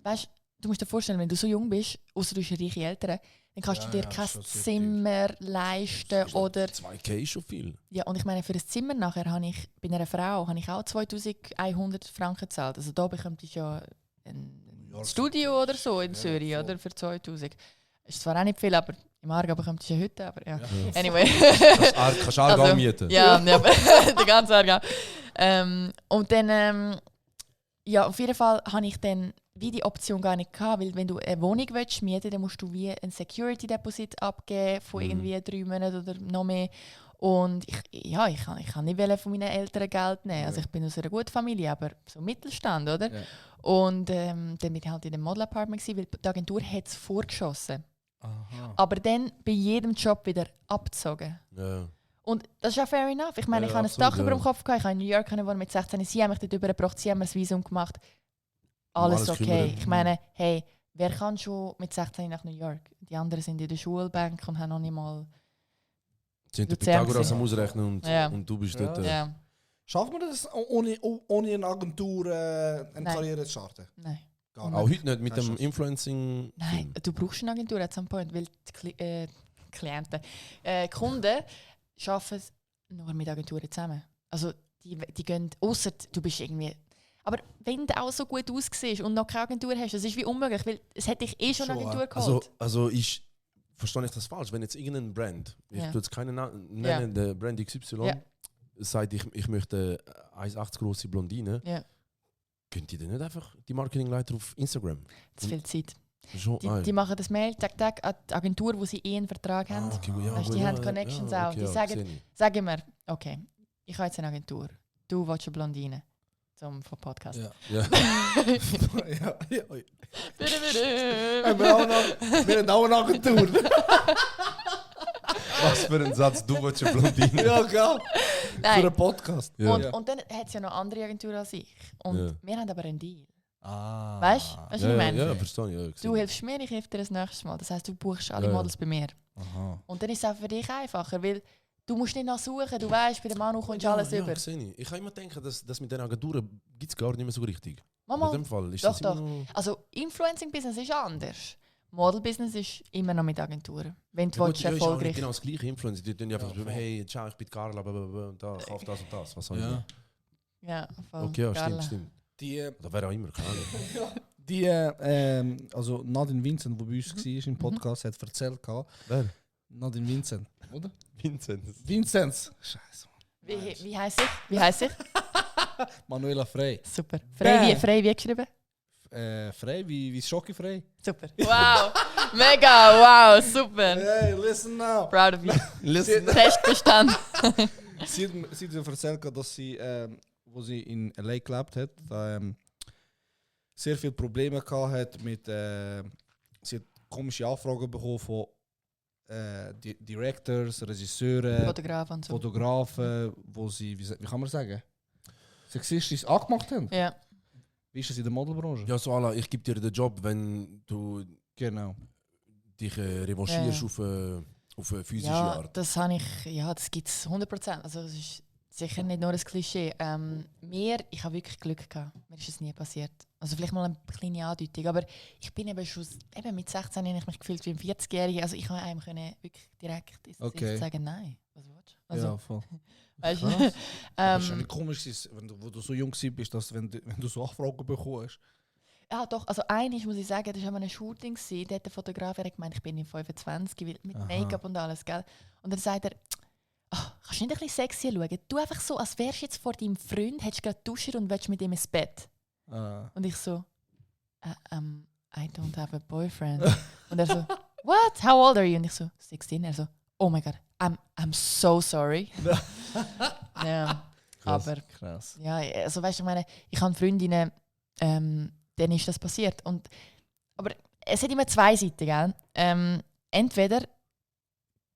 weißt, du musst dir vorstellen, wenn du so jung bist, außer du hast reiche Eltern, dann kannst du dir kein schon sehr Zimmer leisten oder... 2K ist schon viel. Ja, und ich meine, für ein Zimmer nachher habe ich, bei einer Frau, habe ich auch 2100 Franken gezahlt. Also da bekommst du ja ein Studio oder so in Zürich, voll. oder? Für 2000. Ist zwar auch nicht viel, aber im Aargau bekommst du ja Hütte, aber ja. Ja. Anyway. Kannst du Aargau mieten? Ja, ja, der ganze Aargau. Und dann, ja, auf jeden Fall habe ich dann wie die Option gar nicht gehabt, weil wenn du eine Wohnung willst, mieten, dann musst du wie ein Security Deposit abgeben von irgendwie 3 Monaten oder noch mehr. Und ich kann nicht von meinen Eltern Geld nehmen. Also ich bin aus einer guten Familie, aber so Mittelstand, oder? Ja. Und dann bin ich halt in dem Model-Apartment, weil die Agentur hat es vorgeschossen. Aha. Aber dann bei jedem Job wieder abgezogen. Ja. Und das ist ja fair enough. Ich meine, Ja, ich habe ein absolut, Dach ja. über dem Kopf gehabt, ich habe in New York gewohnt mit 16. Sie haben mich dort übergebracht, sie haben mir das Visum gemacht. Alles alles okay. kümmern. Ich meine, hey, wer kann schon mit 16 nach New York? Die anderen sind in der Schulbank und haben noch nicht mal... Sie sind der Luzern Pythagoras gewesen. am Ausrechnen und, Ja. und du bist Ja. dort. Ja, Schafft man das ohne eine Agentur eine Nein. Karriere zu starten? nein. Gar Auch nicht. heute nicht mit Keine dem Chance. Influencing. Nein, du brauchst eine Agentur at some point, weil die Klienten, Kunden arbeiten nur mit Agenturen zusammen. Also die gehen, ausser du bist irgendwie... Aber wenn du auch so gut aussiehst und noch keine Agentur hast, das ist wie unmöglich, weil es hätte dich eh schon eine Schon, Agentur Also, geholt. also ich verstehe ich das falsch. Wenn jetzt irgendein Brand, ich Ja. tue jetzt keinen nennen, Ja. der Brand XY, Ja. sagt, ich möchte 1,80 große Blondine, Ja. könnt ihr denn nicht einfach die Marketingleiter auf Instagram? Zu viel Zeit. Schon, Die machen das Mail, tak, an die Agentur, wo sie eh einen Vertrag haben. okay, ja, Weißt, gut, die ja, haben Connections ja, auch. okay, Die ja, sagen, sehe ich. sagen wir, okay, ich habe jetzt eine Agentur. Du willst eine Blondine. Zum Podcast. Ja. Ja. ja, ja. Bitte. Wir haben auch eine Agentur. Was für ein Satz, du willst eine Blondine. Ja, klar. Für Nein. einen Podcast. Ja. Und dann hat es ja noch andere Agenturen als ich. Und Ja. wir haben aber einen Deal. Ah. Weißt du, was ich Ja, meine? ja, verstehe ich. Ja, Du gesehen. hilfst mir, ich helfe dir das nächste Mal. Das heisst, du buchst alle Ja. Models bei mir. Aha. Und dann ist es auch für dich einfacher, weil du musst nicht nachsuchen. Du weißt, bei dem Manu kommst du alles über. Sehe ich. Ich kann immer denken, dass das mit den Agenturen gibt es gar nicht mehr so richtig. Mama, In dem Fall ist Doch, das immer doch. noch... also Influencing-Business ist anders. Model-Business ist immer noch mit Agenturen. Wenn du Ja, gut, willst, ja, ist auch nicht erfolgreich. genau das gleiche Influencer. Die tun ja einfach Ja, so, hey, ciao, ich bin Carla, blablabla, und da, kauf das und das. Was soll Ja. ich? Ja, voll. Okay, ja, Carla. stimmt. Die, Oder wer auch immer, keine Ahnung. also Nadine Vincent, die bei uns war im Podcast, hat erzählt, Wer? Nadine Vincent, oder? Vincent. Vinzenz. Scheiße. Wie heisst ich? Wie heisst ich? Manuela Frey. Super. Frei wie geschrieben? Frey, wie Schocki-Frey? Super. Wow. Mega, wow, super. Hey, listen now. Proud of you. Listen. Test bestanden. Sie hat mir erzählt, dass sie, wo sie in L.A. gelebt hat, da, sehr viele Probleme gehabt hat mit... sie hat komische Anfragen bekommen von Directors, Regisseuren, Fotograf und so. Fotografen, wo sie, wie kann man sagen, sexistisch angemacht haben. Ja. Wie ist es in der Modelbranche? Ja, so Ala, ich gebe dir den Job, wenn du Genau. dich revanchierst Ja. auf eine physische Ja, Art. das gibt es 100%. Also es ist sicher nicht nur ein Klischee. Ich habe wirklich Glück gehabt. Mir ist es nie passiert. Also vielleicht mal eine kleine Andeutung, aber ich bin eben schon mit 16 habe ich mich gefühlt wie ein 40-Jähriger. Also ich konnte einem wirklich direkt ins Okay. Gesicht sagen, nein. Was willst du? Also, Ja, voll. weißt du? Krass. Das ist ähm, eigentlich komisch, wo du so jung bist, dass wenn du so Anfragen bekommst. ja, doch. Also eines muss ich sagen, das war an einem Shooting. Da hat der Fotograf gemeint, ich bin in 25, mit Aha. Make-up und alles, gell? Und dann sagt er, kannst du nicht ein bisschen sexy schauen? Du einfach so, als wärst du jetzt vor deinem Freund, hättest gerade duschen und willst mit ihm ins Bett. Und ich so, I don't have a boyfriend. Und er so, what? How old are you? Und ich so, 16. Er so, oh my god, I'm so sorry. Ja, Krass. aber Krass. ja, also weißt du, ich meine, ich habe Freundinnen, denen ist das passiert. Aber es hat immer zwei Seiten, gell? Entweder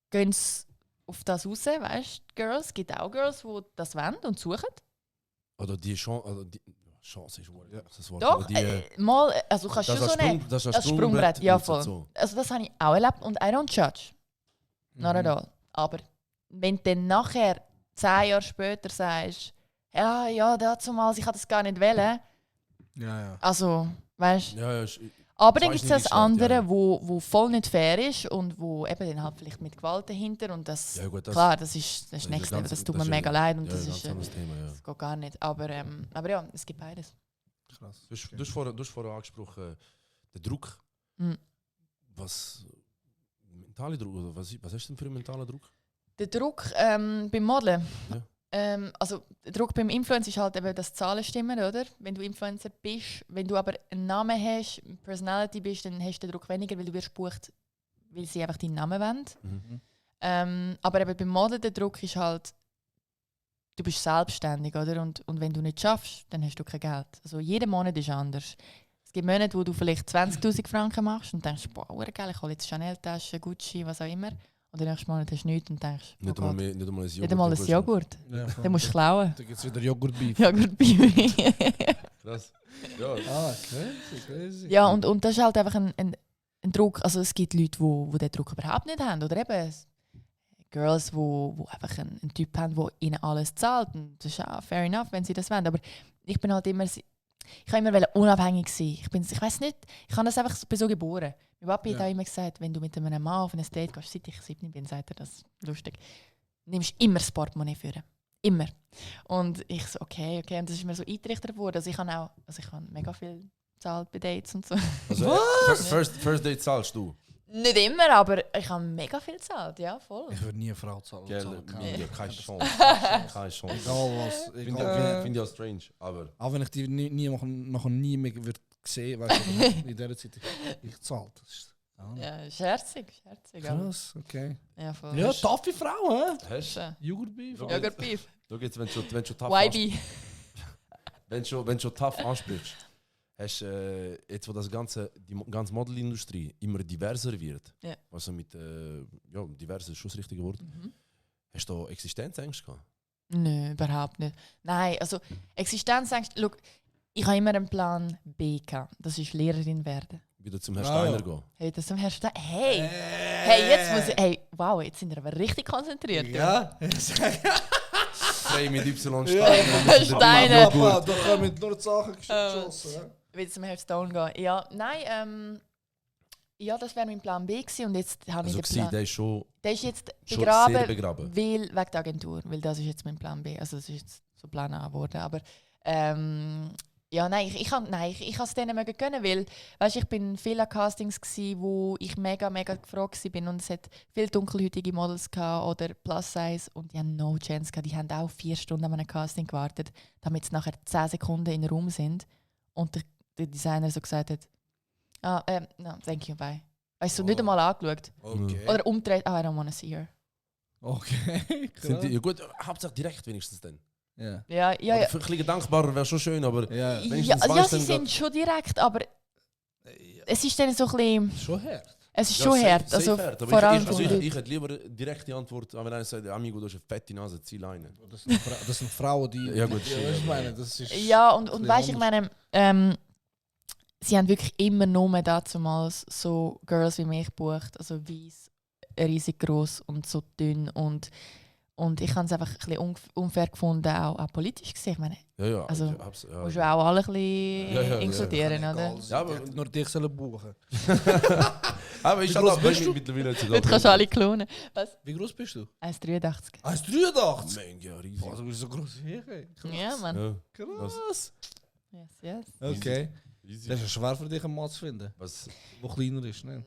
gehen sie auf das raus, weißt du, Girls, es gibt auch Girls, die das wollen und suchen. Oder die Chance, Chance ist wohl das Wort. Doch, aber die, also du kannst schon das so eine... das das Sprungbrett, ja, nutzt voll. So. Also das habe ich auch erlebt und I don't judge. Not at all. Aber wenn du dann nachher 10 Jahre später sagst, ja, damals, ich hatte das gar nicht wollen, Ja. also, weißt du. Ja, Aber dann Zwei gibt es das Schnitte andere, ja. wo voll nicht fair ist und wo eben dann halt vielleicht mit Gewalt dahinter und das, Ja, gut, das- klar, das ist das ist Next ein Level, ganz- das tut das mir ist mega ein- leid und ja, das ein ist, ganz anderes Thema, ja. das geht gar nicht. Aber ja, es gibt beides. Krass. Du hast vorher angesprochen, der Druck. Mhm. Was mentale Druck, oder was hast du denn für einen mentalen Druck? Der Druck beim Modeln. Ja. Also der Druck beim Influencer ist halt eben, dass die Zahlen stimmen, oder? Wenn du Influencer bist, wenn du aber einen Namen hast, eine Personality bist, dann hast du den Druck weniger, weil du wirst gebucht, weil sie einfach deinen Namen wollen. Mhm. Aber eben beim Modeln der Druck ist halt, du bist selbstständig, oder? Und wenn du nicht schaffst, dann hast du kein Geld. Also jeder Monat ist anders. Es gibt Monate, wo du vielleicht 20'000 Franken machst und denkst, boah, geil, ich hole jetzt Chanel-Tasche, Gucci, was auch immer. Und den nächsten Monat hast du nichts und denkst, Nicht oh einmal Gott, nicht einmal ein Joghurt. nicht einmal ein Joghurt. Ja, Den musst du klauen. Da gibt es wieder Joghurt-Beef. Joghurt-Baby. Krass. Ja, Crazy. Ja, und das ist halt einfach ein Druck. Also es gibt Leute, die den Druck überhaupt nicht haben. Oder eben Girls, die einfach einen Typ haben, der ihnen alles zahlt. Und das ist auch fair enough, wenn sie das wollen. Aber ich bin halt immer... Ich kann immer unabhängig sein. Ich weiß nicht, ich habe das einfach so geboren. Mein Papi hat auch immer gesagt, wenn du mit einem Mann auf ein Date gehst, seit ich 7 bin, sagt er das lustig, nimmst immer das Portemonnaie für. Immer. Und ich so, okay. Und das ist mir so eingerichtet worden. Also ich habe mega viel gezahlt bei Dates und so. also, First Date zahlst du? Nicht immer, aber ich habe mega viel gezahlt, ja, voll. Ich würde nie eine Frau zahlen. Gell, zahlen. keine Chance. Keine Chance. Egal was. Finde ich auch strange, aber... Auch wenn ich die noch nie mehr wird sehen, weißt du, in dieser Zeit, ich zahle. Das ist Ja, scherzig. aber- krass, okay. Ja, voll. Ja, taffe Frau, hä? Hast Schön. Joghurt-Beef. Ja, Joghurt Beef. du jetzt, wenn du schon tough YB. wenn du schon tough ansprichst, hast jetzt, wo die ganze Modelindustrie immer diverser wird, Ja. also mit diverser ist schon das richtige Wort, hast du da Existenzängste gehabt? Nein, überhaupt nicht. Nein, also Existenzängste, schau, ich habe immer einen Plan B gehabt. Das ist Lehrerin werden. Wieder zum Herrn Ah, Steiner ja. gehen? Hey, das zum Herrn Steiner. Hey, jetzt muss ich. Hey, wow, jetzt sind wir aber richtig konzentriert. Ja? Frei mit Y Ja. Steiner. Papa, da kommen nur die Sachen geschossen. Wieder zum Herrn Stone gehen. Ja, nein, ja, das wäre mein Plan B gewesen und jetzt habe ich Also den Plan. der ist schon Der ist jetzt sehr begraben, begraben. weil, wegen der Agentur, weil das ist jetzt mein Plan B. Also das ist jetzt so Plan A geworden. Aber ja, nein, ich kann es denen mega gönnen, weil weißt, ich bin viel an Castings gsi, wo ich mega gefragt bin und es hat viele dunkelhäutige Models gehabt oder Plus-Size und die haben no chance gehabt. Die haben auch 4 Stunden an einem Casting gewartet, damit sie nachher 10 Sekunden in den Raum sind und der Designer so gesagt hat, no, thank you, bye. Weißt du, nicht einmal angeschaut. Okay. Oder umdreht, I don't wanna see her. Okay, Sind krass. die, ja gut, Hauptsache direkt wenigstens dann. Ja. Ja, ja, ja. Oder ein bisschen dankbarer wäre schon schön, aber Ja. wenigstens Ja, weißt sie du dann sind schon direkt, aber es ist dann so ein bisschen... Schon hart. Es ist Ja, schon safe- hart. safe Also hart, aber vor allem ich, für Leute. ich hätte lieber eine direkte Antwort, wenn einer sagt, Amigo, du hast eine fette Nase, zieh Leine. Das sind Frauen, die. Ja, gut, Ja, ich meine, das ist. Ja, und bisschen weißt du, ich anders. meine, sie haben wirklich immer nur damals so Girls wie mich gebucht. Also weiss, riesig groß und so dünn. Und ich habe es einfach ein bisschen unfair gefunden, auch politisch gesehen. Ich meine, Ja, Also, ich hab's, ja. musst du auch alle ein bisschen Ja, inkludieren, oder? Egal, Ja, aber- die hätten nur dich sollen buchen. Aber ich Wie habe groß bist du? mittlerweile jetzt Jetzt kannst du alle klonen. Was? Wie groß bist du? 1,83. 1,83. Mensch, ja, riesig. Boah, du bist so groß wie ich. Ey. Krass. Ja, Mann. Ja, Krass. Yes, yes. Okay. easy. Das ist schwer für dich, einen Mann zu finden, Was? der kleiner ist. Ne?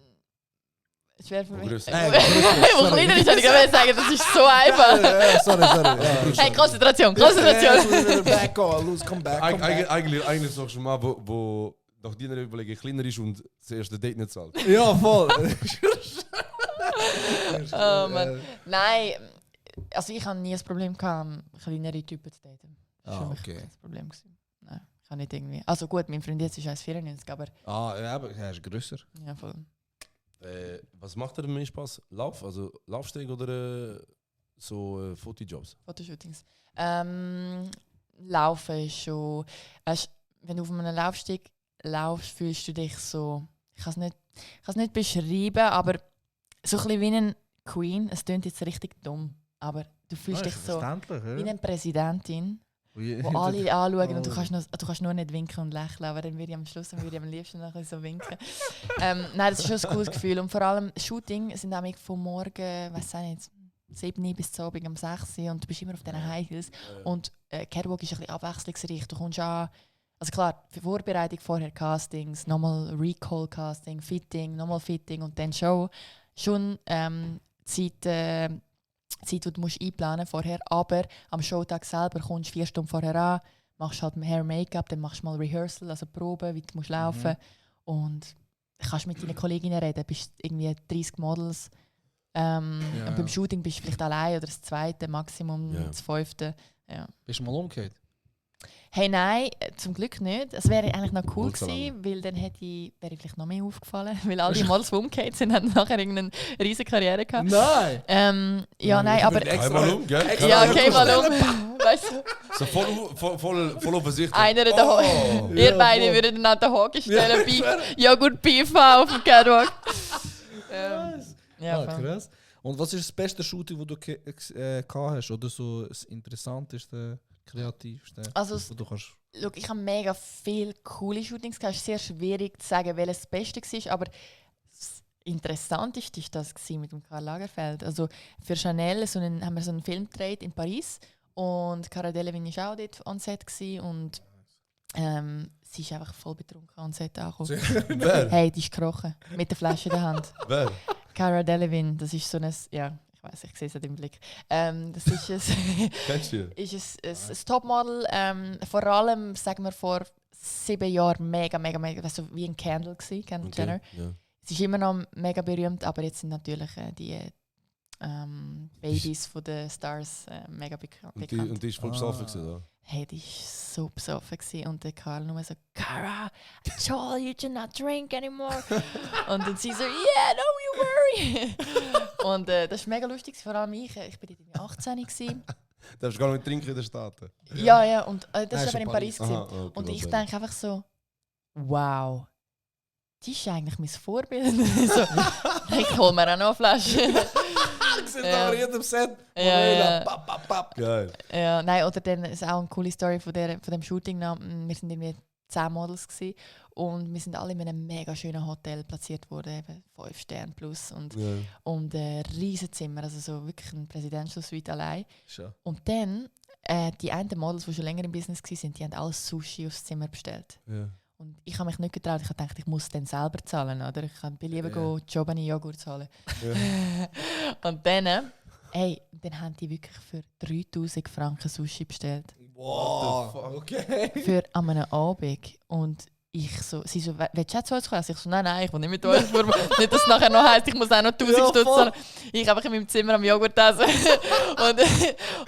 Schwer für Wo mich. grösser. Wo kleiner ist, habe ich gerade sagen, das ist so einfach. Ja, sorry. Ja, Hey, Konzentration, Konzentration. Back on, lose, come back. Come back. Eigentlich sagst du mal, wo nach deiner Überlegung kleiner ist und das erste Date nicht zahlt. Ja, voll. Oh Mann. Nein, also ich habe nie ein Problem gehabt, kleinere Typen zu daten. Das war Ah, für mich okay. kein Problem gewesen. Nein, ich kann nicht irgendwie. Also gut, mein Freund jetzt ist 1,94, aber Ja, aber er ist grösser. ja, voll. Was macht dir mehr Spaß? Also Laufsteg oder so Fotojobs? Fotoshootings. Laufen ist schon. Weißt, wenn du auf einem Laufsteg laufst, fühlst du dich so. Ich kann es nicht beschreiben, aber so ein bisschen wie eine Queen. Es klingt jetzt richtig dumm, aber du fühlst dich so wie eine Präsidentin, wo alle anschauen und du kannst nur nicht winken und lächeln, aber dann würde ich am Schluss am liebsten noch ein bisschen so winken. Nein, das ist schon ein cooles Gefühl und vor allem Shooting sind nämlich von morgen, weiß ich nicht, 7 bis zum Abend um 6 Uhr und du bist immer auf diesen High Heels und Catwalk ist ein bisschen abwechslungsreich. Du kommst an, also klar, für Vorbereitung vorher Castings, nochmal Recall Casting, Fitting, nochmal Fitting und dann Show. Schon Zeit, die du musst einplanen vorher, aber am Showtag selber kommst du 4 Stunden vorher an, machst halt Hair, Make-up, dann machst du mal Rehearsal, also Proben, wie du musst laufen und kannst mit deinen Kolleginnen reden, bist irgendwie 30 Models. Und beim Shooting bist du vielleicht allein oder das zweite, Maximum das 5. Ja. Bist du mal umgekehrt? Hey, nein, zum Glück nicht. Es wäre eigentlich noch cool Wohlgesonnen. gewesen, weil dann wäre ich vielleicht noch mehr aufgefallen, weil all die Models, die umgekehrt sind, haben nachher irgendeine riesige Karriere gehabt. Nein! Ja, nein, aber... Einmal um, gell? Ja, okay, mal um. Weißt du, So voll offensichtlich. einer der Oh. ihr Ja, beide voll. würden dann an den Haken stellen, Joghurt Beef auf dem Catwalk. Ja, voll. Krass. Und was ist das beste Shooting, das du gehabt hast? Oder so das interessanteste, kreativste? Also, wo du kannst. Schau, ich habe mega viele coole Shootings gehabt. Es ist sehr schwierig zu sagen, welches das Beste war, aber das Interessanteste war das mit dem Karl Lagerfeld. Also für Chanel haben wir so einen Film gedreht in Paris und Cara Delevingne war auch dort on Set und sie ist einfach voll betrunken on Set angekommen. Wer? Hey, die ist gekrochen, mit der Flasche in der Hand. Wer? Cara Delevingne, das ist so ein, ja, ich weiß, ich sehe es im Blick. Das ist ein, Kennst du? ist ein Topmodel, vor allem, sagen wir, vor 7 Jahren mega, weißt du, wie ein Candle gewesen, Kendall Jenner. Ja. Sie ist immer noch mega berühmt, aber jetzt sind natürlich die Babys von den Stars mega bekannt. Und die ist voll besoffen gewesen, oder? Hey, die war so besoffen gewesen. Und der Karl nur so, Cara, I told you to not drink anymore. Und dann sie so, yeah, no, you worry. Und das war mega lustig, vor allem ich. Ich war dort 18 gewesen. Darfst du gar nicht trinken in den Staaten? Ja, und das ist war aber in Paris. Aha, gewesen. okay, Und was ich soll denke einfach so, wow, die ist eigentlich mein Vorbild. So, ich hole mir auch noch eine Flasche. Ich sehe da in jedem Set. Ja. Geil. Ja, nein, oder dann ist auch eine coole Story von dem Shooting. Wir waren irgendwie 10 Models gewesen, und wir sind alle in einem mega schönen Hotel platziert worden, eben 5 Sterne plus und ein riesiges Zimmer, also so wirklich ein Presidential Suite allein. Schon. Und dann, die einen Models, die schon länger im Business waren, die haben alles Sushi aufs Zimmer bestellt. Ja. Und ich habe mich nicht getraut, ich habe gedacht, ich muss dann selber zahlen, oder? Ich kann lieber go Chobani Joghurt zahlen. Und dann, dann haben die wirklich für 3000 Franken Sushi bestellt. Wow, okay. Für an einem Abend. Und ich so, sie so, willst du auch zu uns kommen? Ich so, nein, ich will nicht mit euch. Nicht, dass es nachher noch heisst, ich muss auch noch 1000 Stutz zahlen. Ich einfach in meinem Zimmer am Joghurt essen.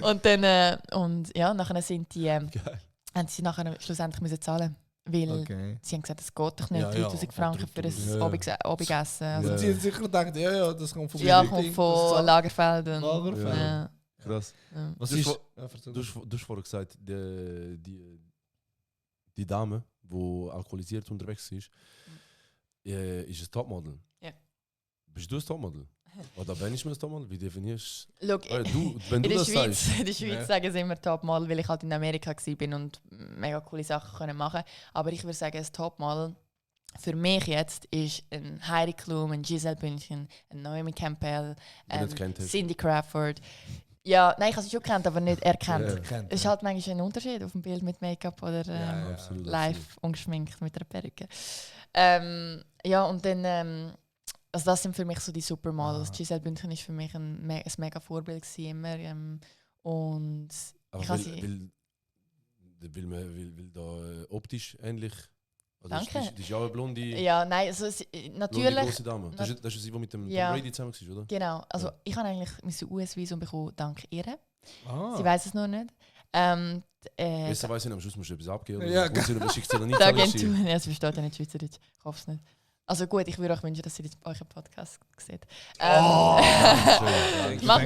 und dann, und ja, nachher sind die, haben sie nachher schlussendlich müssen zahlen. Weil Okay. sie haben gesagt, es geht doch nicht, Ja, ja, 3000 Franken für ein 3000, Abendessen. Also, Also die haben sicher gedacht, ja, das kommt von ja, Ding, kommt das von zahlt- Lagerfelden. Lagerfeld. Ja. Krass. Ja. Was Du hast ist... vor- Ja, erzähl. Du hast vorhin gesagt, die Dame, die alkoholisiert unterwegs ist ein Topmodel. Ja. Bist du ein Topmodel? Oder wenn ich mir ein Topmodel? Wie definierst Schau, du? Wenn in du der das Schweiz, sagst. in der Schweiz Ja. sagen sie immer Topmodel, weil ich halt in Amerika war und mega coole Sachen können machen. Aber ich würde sagen, ein Topmodel für mich jetzt ist ein Heidi Klum, ein Giselle Bündchen, ein Naomi Campbell, Wenn du es kennt hast. Cindy Crawford. Ja, nein, ich habe sie schon kennt, aber nicht erkannt. Ja. Kennt, Es ist halt manchmal ein Unterschied auf dem Bild mit Make-up oder ja, Absolut, live ungeschminkt mit einer Perücke. Ja, und dann, also das sind für mich so die Supermodels. Ah. Giselle Bündchen ist für mich ein mega Vorbild gewesen, immer. Und Aber ich habe will da optisch ähnlich. Also Danke. Das ist ja auch eine blonde, ja, nein, also blonde natürlich, grosse Dame. Das ist sie, die mit dem Ja. Tom Brady zusammen war, oder? genau. Also Ja. ich habe eigentlich mein US-Visum bekommen dank ihr. Ah. Sie weiß es noch nicht. Besser weiss ich nicht, am Schluss musst du etwas abgeben. Ja, Oder du schickst dir dann nicht Die alles Agentur, hin. ja, sie versteht ja nicht Schweizerdeutsch. Ich hoffe es nicht. Also gut, ich würde euch wünschen, dass sie euren Podcast sieht. Schön. Mach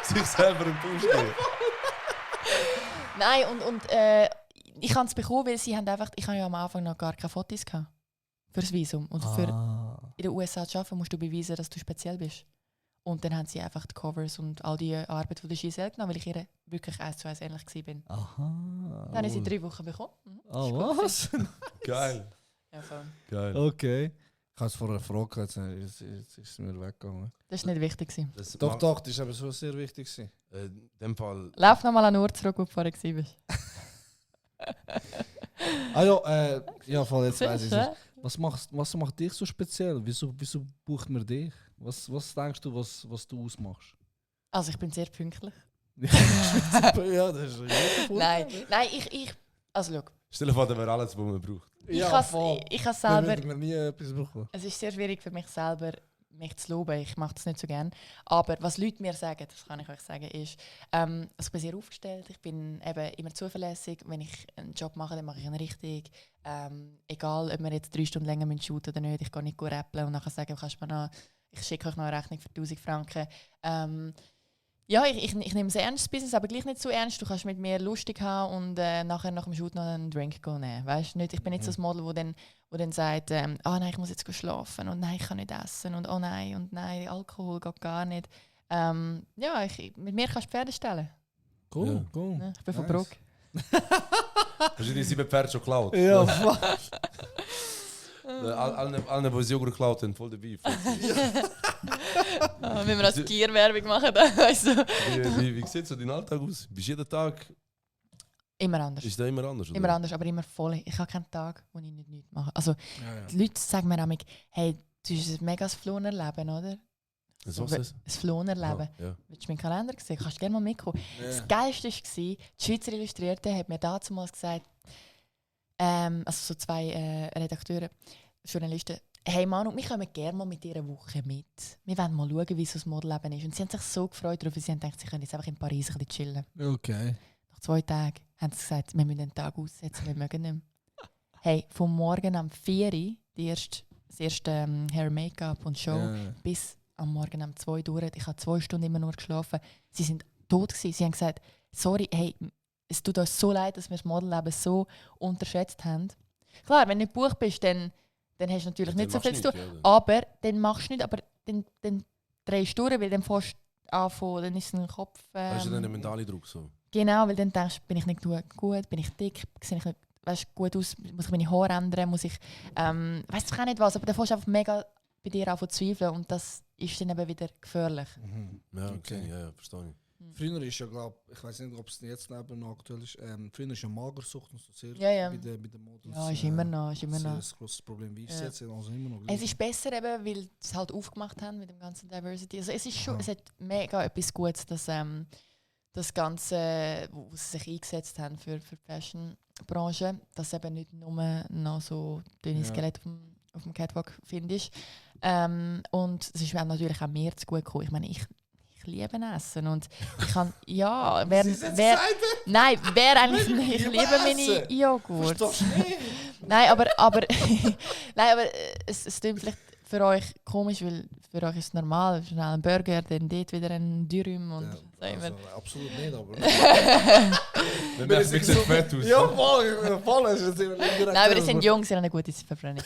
Sich selber im Push geben. Nein, und ich habe es bekommen, weil sie haben einfach, ich habe ja am Anfang noch gar keine Fotos gehabt für das Visum. Und für in den USA zu arbeiten, musst du beweisen, dass du speziell bist. Und dann haben sie einfach die Covers und all die Arbeit von der Giselle genommen, weil ich ihr wirklich 1:1 ähnlich war. Aha. Dann habe ich sie 3 Wochen bekommen. Mhm. Oh, was? Geil. Ja, voll. Geil. Okay. Ich habe es vorher gefragt, jetzt ist es mir weggegangen. Das war nicht wichtig gewesen. Das Doch, doch, das ist aber so sehr wichtig. gewesen. In dem Fall. Lauf nochmal an den Ort zurück, wo du vorher warst. Ah ja, ja, voll, jetzt weiß ich es. Ja? Was macht dich so speziell? Wieso bucht man dich? Was denkst du, was du ausmachst? Also ich bin sehr pünktlich. Ja, das ist Nein, ich also schau, Stell dir vor, da wäre alles, was man braucht. ich kann selber. Dann nie etwas bekommen. Es ist sehr schwierig für mich selber, mich zu loben. Ich mache das nicht so gerne. Aber was Leute mir sagen, das kann ich euch sagen, ist, also ich bin sehr aufgestellt. Ich bin eben immer zuverlässig. Wenn ich einen Job mache, dann mache ich ihn richtig. Egal, ob wir jetzt 3 Stunden länger shooten oder nicht. Ich gehe nicht gut rappeln und nachher sagen, ich schicke euch noch eine Rechnung für 1000 Franken. Ja, ich nehme es ernst, das Business, aber gleich nicht so ernst. Du kannst mit mir lustig haben und nachher nach dem Shoot noch einen Drink nehmen. Weißt, nicht, ich bin nicht so das Model, wo dann sagt, nein, ich muss jetzt schlafen und nein, ich kann nicht essen und oh nein, und nein, Alkohol geht gar nicht. Ja, mit mir kannst du Pferde stellen. Cool, Ja. cool. Ja, ich bin von Nice. Bruck. Hast du die 7 Pferde schon geklaut? Ja, was? Alle, die sie Joghurt geklaut haben, voll dabei. Wenn wir als Tierwerbung machen, dann weißt du. Wie sieht so dein Alltag aus? Bist du jeden Tag, Immer anders. ist der immer anders? Oder? Immer anders, aber immer voll. Ich habe keinen Tag, wo ich nichts mache. Also, Ja, die Leute sagen mir immer, hey, du hast ein mega Flonerleben, oder? Was ist das? Ein Flonerleben. Ja. Willst du meinen Kalender sehen? Kannst du gerne mal mitkommen. Das Geilste war, die Schweizer Illustrierte hat mir damals gesagt, also so 2 Redakteure, Journalisten, hey Manu, wir kommen gerne mal mit dir eine Woche mit. Wir wollen mal schauen, wie so das Modelleben ist. Und sie haben sich so gefreut darauf, sie haben gedacht, sie können jetzt einfach in Paris ein bisschen chillen. Okay. Nach 2 Tagen haben sie gesagt, wir müssen einen Tag aussetzen, wir mögen nicht mehr. Hey, vom Morgen um 4 Uhr, das erste Hair, Make-up und Show, Ja. bis am Morgen um 2 Uhr durch. Ich habe 2 Stunden immer nur geschlafen. Sie sind tot gewesen. Sie haben gesagt, sorry, hey, es tut uns so leid, dass wir das Modelleben so unterschätzt haben. Klar, wenn du nicht gebucht bist, dann hast du natürlich nicht so viel zu tun. Aber dann machst du nicht, aber dann drehst du durch, weil dann fährst du anfangen, dann ist es ein Kopf... Weißt du, dann einen mentalen Druck so? Genau, weil dann denkst du, bin ich nicht gut, bin ich dick, sehe ich nicht gut aus, muss ich meine Haare ändern, muss ich... weiss ich auch nicht was, aber dann fährst du einfach mega bei dir an zu zweifeln und das ist dann eben wieder gefährlich. Ja, Okay. okay, ja, verstehe ich. Früher ist ja, glaube ich weiß nicht, ob es jetzt noch aktuell ist, früher ist ja Magersucht und so sehr Ja, ja. bei den Models. Ja, ist immer noch. Sehr ein grosses Problem. Wie ist es Ja. jetzt? Also immer noch Es ist besser, eben, weil sie es halt aufgemacht haben mit dem ganzen Diversity. Also es ist schon, Aha. es hat mega etwas Gutes, dass das Ganze, wo sie sich eingesetzt haben für die Fashion-Branche, dass eben nicht nur noch so dünne Ja. Skelett auf dem Catwalk findest. Und es ist mir natürlich auch mehr zu gut gekommen. Ich meine, ich ich liebe Essen und ich kann, ja, wer eigentlich nicht, ich liebe meine Joghurt. Nein, aber es klingt vielleicht für euch komisch, weil für euch ist es normal, schnell ein Burger, dann dort wieder ein Dürüm und so immer. Absolut nicht, aber... Dann merkt es fett aus. Ja, voll. Nein, aber die sind jung, sie haben eine gute Verbrennung.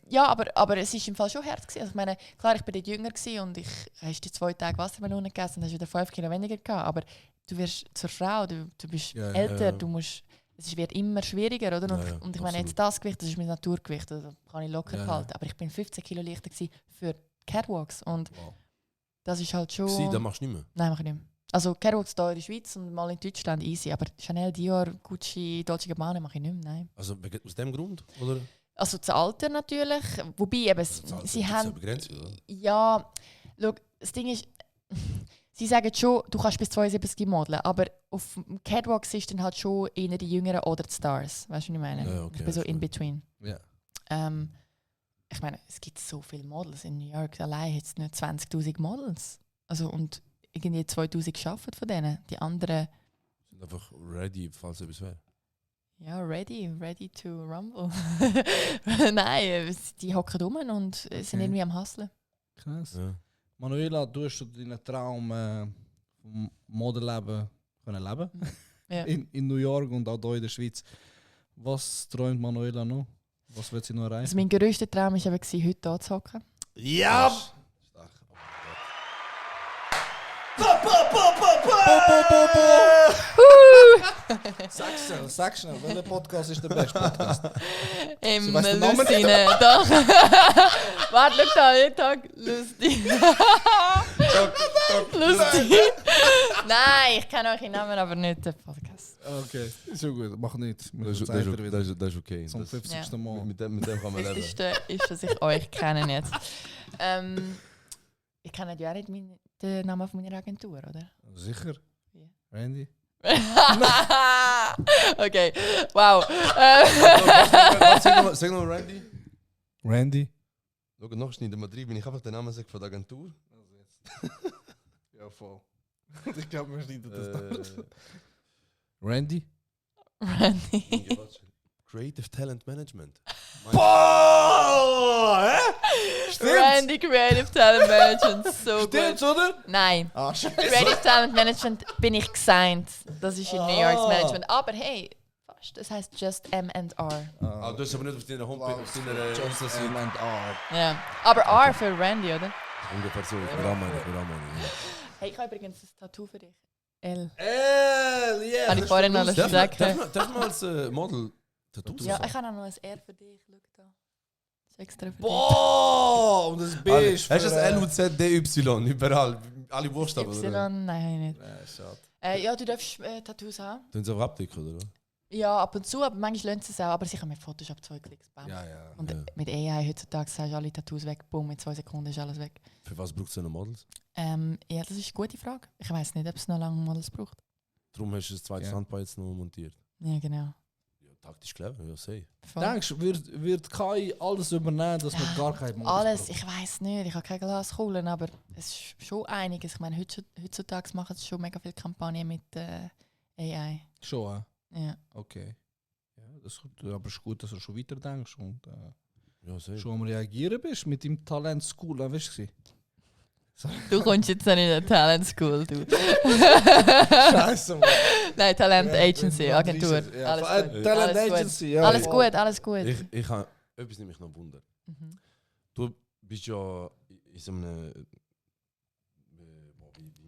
Ja, aber es war im Fall schon hart gewesen. Also ich meine, klar, ich war dort jünger gewesen und ich hast die 2 Tage Wassermelone gegessen und hast wieder 5 Kilo weniger gehabt. Aber du wirst zur Frau, du bist älter, du musst... Es wird immer schwieriger, oder? Und ich meine, jetzt das Gewicht, das ist mein Naturgewicht, das kann ich locker halten. Aber ich bin 15 Kilo leichter für Catwalks und das ist halt schon... Das machst du nicht mehr? Nein, mach ich nicht mehr. Also Catwalks hier in der Schweiz und mal in Deutschland easy, aber Chanel, Dior, Gucci, Dolce Gabbana mache ich nicht mehr, nein. Also aus dem Grund, oder? Also das Alter natürlich, wobei eben, sie haben... Begrenzt, oder? Ja, schau, das Ding ist... Sie sagen schon, du kannst bis 72 modeln, aber auf dem Catwalk ist dann halt schon eher die Jüngeren oder die Stars. Weißt du, was ich meine? Ja, okay, ich bin so in between. Ja. Ich meine, es gibt so viele Models in New York. Allein hat es nicht 20.000 Models. Also, und irgendwie 2.000 arbeiten von denen. Die anderen... Sind einfach ready, falls etwas wäre. Ja, ready to rumble. Nein, die hocken rum und sind irgendwie am Hustlen. Krass. Ja. Manuela, du hast deinen Traum vom Modelleben können leben Ja. in New York und auch hier in der Schweiz. Was träumt Manuela noch? Was wird sie noch erreichen? Also mein grösster Traum war eben, heute hier zu hocken. Ja! Stark. Sag schnell, welcher Podcast ist der beste Podcast? Im weiss den Namen Lucine, doch. Warte, schau da, jeden Tag lustig. Lustig. Nein, ich kenne eure Namen, aber nicht den Podcast. Okay, ist schon gut, mach nicht. Das ist okay. Zum 50. Mal. Mit dem kann man Das leben. Wichtigste ist, dass ich euch kenne jetzt. Ich kenne ja auch nicht den Namen von meiner Agentur, oder? Sicher? Ja. Randy? Okay, wow. Sag mal, Randy. Randy? Schau, noch schneiden wir drin, wenn ich einfach den Namen sage von der Agentur. Ja, voll. Ich glaube, wir schneiden das Randy? Randy. Creative Talent Management. Boah! Hä? Randy Creative Talent Management, so Stimmt's, gut. oder? Nein. Ah, scheiße. Creative Talent Management bin ich gesigned. Das ist in New York's Management. Aber hey, fast. Das heißt just M&R. Ah, du hast aber nicht auf deiner Homepage, auf deiner Just M&R. Ja. Aber R für Randy, oder? ungefähr so. Ramani. Hey, ich habe übrigens ein Tattoo für dich. L. Yeah! Habe ich vorhin noch alles gesagt? Darf man als Model Tattoos Ja, machen? ich habe auch noch ein R für dich. Schau da. Das ist extra für dich. Boah! Und das B ist Hast du das L, U, Z, D, Y überall? Alle Buchstaben, Y? oder? Nein, habe ich nicht. Ja, schade. Ja, du darfst Tattoos haben. Tun sie auch abdecken, oder? Ja, ab und zu, aber manchmal lernen sie es auch. Aber sicher mit Photoshop 2 Klicks. Bam. Ja, ja. Und Ja. mit AI heutzutage sagst du alle Tattoos weg, boom, in 2 Sekunden ist alles weg. Für was braucht es denn Models? Ja, das ist eine gute Frage. Ich weiß nicht, ob es noch lange Models braucht. Darum hast du das zweite Ja. Standbein jetzt noch montiert. Ja, genau. Ja, taktisch clever, ja, sei. Voll. Denkst du, wird KI alles übernehmen, dass man gar kein Modus Alles, braucht? ich weiß nicht, ich habe keine Glaskugel, aber es ist schon einiges. Ich meine, heutzutage machen sie schon mega viele Kampagnen mit AI. Schon, Ja. okay. Ja, aber es ist gut, dass du schon weiter denkst und Ja, sei. schon am Reagieren bist mit deinem Talent School. Weißt du? Du kommst jetzt nicht in eine Talent School, du. Scheiße, Mann. Nein, Talent Ja, Agency, ja, Agentur. ja, Alles gut. Talent Alles gut. Agency, ja. Alles gut, alles gut. Ich habe etwas nämlich noch Wunder. Mhm. Du bist ja in so einem.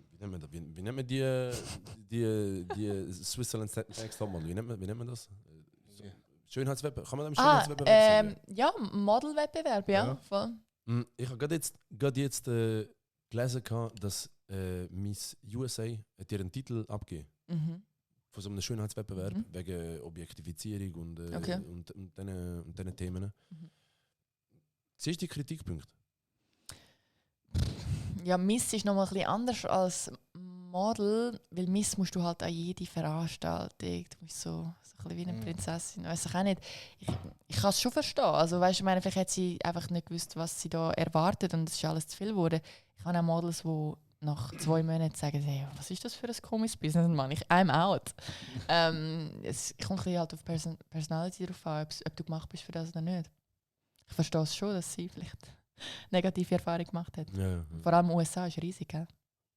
Wie nennt man das? Wie nennt man die Switzerland Next Topmodel? Wie nennt man das? Schönheitswettbewerb. Kann man das Schönheitswettbewerb sagen? Ja, Modelwettbewerb, ja. Ja. Voll. Ich habe gerade jetzt gelesen, dass Miss USA hat ihren Titel abgegeben Mhm. von so einem Schönheitswettbewerb Mhm. wegen Objektifizierung und, Okay. und diesen Themen. Mhm. Siehst du die Kritikpunkte? Ja, Miss ist nochmal ein bisschen anders als Model, weil Miss musst du halt an jede Veranstaltung, du musst so ein bisschen wie eine Prinzessin, weiß ich auch nicht. Ich kann es schon verstehen, also weißt du, ich meine, vielleicht hat sie einfach nicht gewusst, was sie da erwartet und es ist alles zu viel geworden. Ich habe auch Models, die nach 2 Monaten sagen sie, hey, was ist das für ein komisches Business, Mann? I'm out. Es kommt ein bisschen halt auf Personality drauf an, ob du gemacht bist für das oder nicht. Ich verstehe es schon, dass sie vielleicht negative Erfahrungen gemacht hat. Ja, ja. Vor allem USA ist riesig, gell?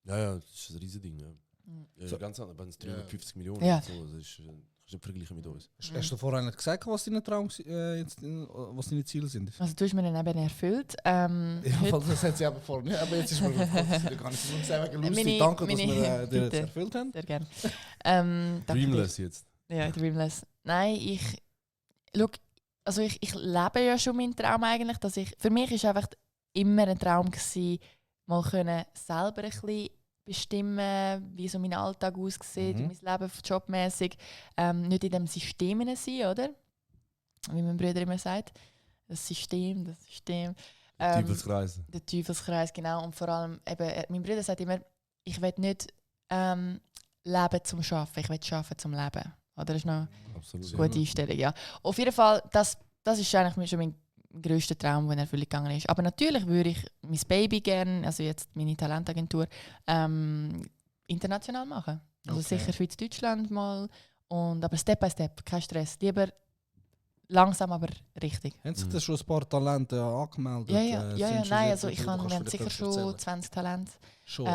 Ja, das ist ein riesiges Ding. Ja. Mhm. Ja, So. ganz anders, wenn es 350 Millionen Ja. und so, das ist, kannst du nicht vergleichen mit uns. Hast du vorher nicht gesagt, was deine was deine Ziele sind? Also du hast mir dann eben erfüllt. Ja, Heute- das hat sie aber vorher nicht. Aber jetzt ist mir gar nicht so gesagt, wegen lustig. Meine- Danke, dass meine- wir dir jetzt bitte. erfüllt haben. Sehr gerne. Danke dir. Dreamless jetzt. Ja, Dreamless. Nein, ich lebe ja schon meinen Traum eigentlich. Für mich war einfach immer ein Traum gewesen, mal können selber ein bisschen bestimmen, wie so mein Alltag aussieht, Mhm. und mein Leben jobmäßig. Nicht in dem System sein, oder? Wie mein Bruder immer sagt. Das System. Teufelskreis. Der Teufelskreis, genau. Und vor allem, mein Bruder sagt immer, ich will nicht leben zum Arbeiten, ich will arbeiten zum Leben. Oder das ist noch Absolut. eine gute Einstellung, ja. Auf jeden Fall, das ist eigentlich schon mein grösster Traum, der in Erfüllung gegangen ist. Aber natürlich würde ich mein Baby gerne, also jetzt meine Talentagentur, international machen. Also Okay. sicher Schweiz-Deutschland mal. Aber Step by Step, kein Stress. Lieber langsam, aber richtig. Haben sich das schon ein paar Talente angemeldet? Ja, Sind schon nein, sehr also gut? wir haben Kannst du sicher vielleicht schon erzählen? 20 Talente. Schon.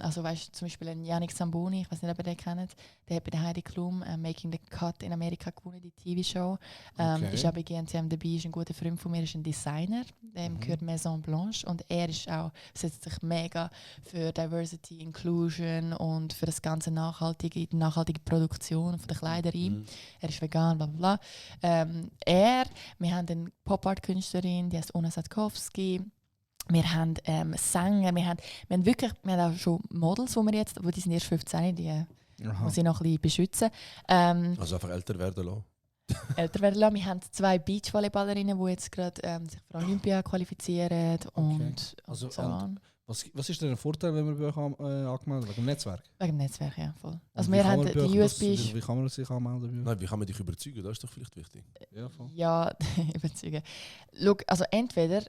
Also weißt du, zum Beispiel ein Yannick Zamboni, ich weiß nicht, ob ihr den kennt, der hat bei der Heidi Klum Making the Cut in Amerika gewonnen, die TV-Show. Okay. Ist auch bei GNTM dabei, ist ein guter Freund von mir, ist ein Designer, dem gehört Maison Blanche, und er ist auch, setzt sich mega für Diversity, Inclusion und für das ganze nachhaltige Produktion von der Kleider ein. Mhm. Er ist vegan, bla bla bla. Wir haben eine Pop-Art-Künstlerin, die heißt Ona Sadkowski. Wir haben Sänger, wir haben auch schon Models, die sind erst 15, die muss ich noch ein bisschen beschützen. Also einfach älter werden lassen. Älter werden lassen. Wir haben 2 Beachvolleyballerinnen, die jetzt gerade sich für Olympia qualifizieren. Und Also, so und- an. Was ist denn der Vorteil, wenn wir bei euch angemeldet wegen dem Netzwerk? Wegen dem Netzwerk, ja, voll. Und Also wie wir kann haben man bei euch die USB... Wie kann man sich anmelden bei euch? Nein, wie kann man dich überzeugen? Das ist doch vielleicht wichtig. Ja, voll. Ja, überzeugen. Schau, also entweder,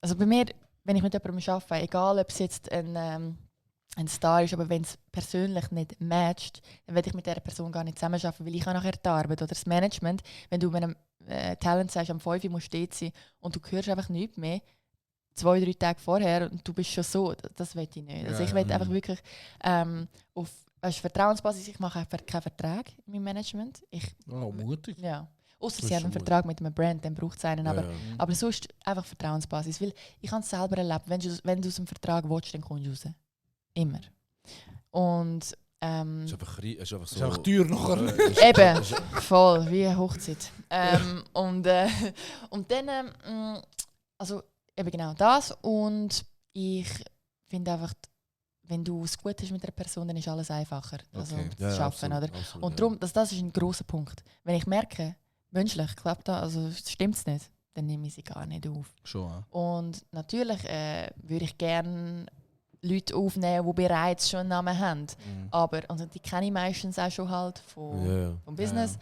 also bei mir, wenn ich mit jemandem arbeite, egal ob es jetzt ein Star ist, aber wenn es persönlich nicht matcht, dann werde ich mit dieser Person gar nicht zusammenarbeiten, weil ich habe nachher die Arbeit oder das Management, wenn du mit einem Talent sagst, am 5 Uhr musst du dort sein und du hörst einfach nichts mehr, 2-3 Tage vorher und du bist schon so, das will ich nicht. Also Ja, ich will ja. einfach wirklich auf Vertrauensbasis, ich mache einfach keinen Vertrag mit meinem Management. Oh, mutig. Ja. Ausser Das sie ist haben einen schon Vertrag mit einem Brand, dann braucht es einen. Aber, Ja, ja. aber sonst einfach Vertrauensbasis. Weil ich habe es selber erlebt, wenn du aus dem Vertrag willst, dann kommst du raus. Immer. Und Es ist einfach, es ist einfach so. Ist einfach teuer nachher. eben, voll, wie eine Hochzeit. Und dann, also eben genau das. Und ich finde einfach, wenn du es gut hast mit einer Person, dann ist alles einfacher. Also Okay. das Schaffen, oder? Absolut, Und darum, das ist ein grosser Punkt. Wenn ich merke, menschlich klappt das, also stimmt es nicht, dann nehme ich sie gar nicht auf. Schon, ja. Und natürlich würde ich gerne Leute aufnehmen, die bereits schon einen Namen haben. Mhm. Aber also die kenne ich meistens auch schon halt vom Business.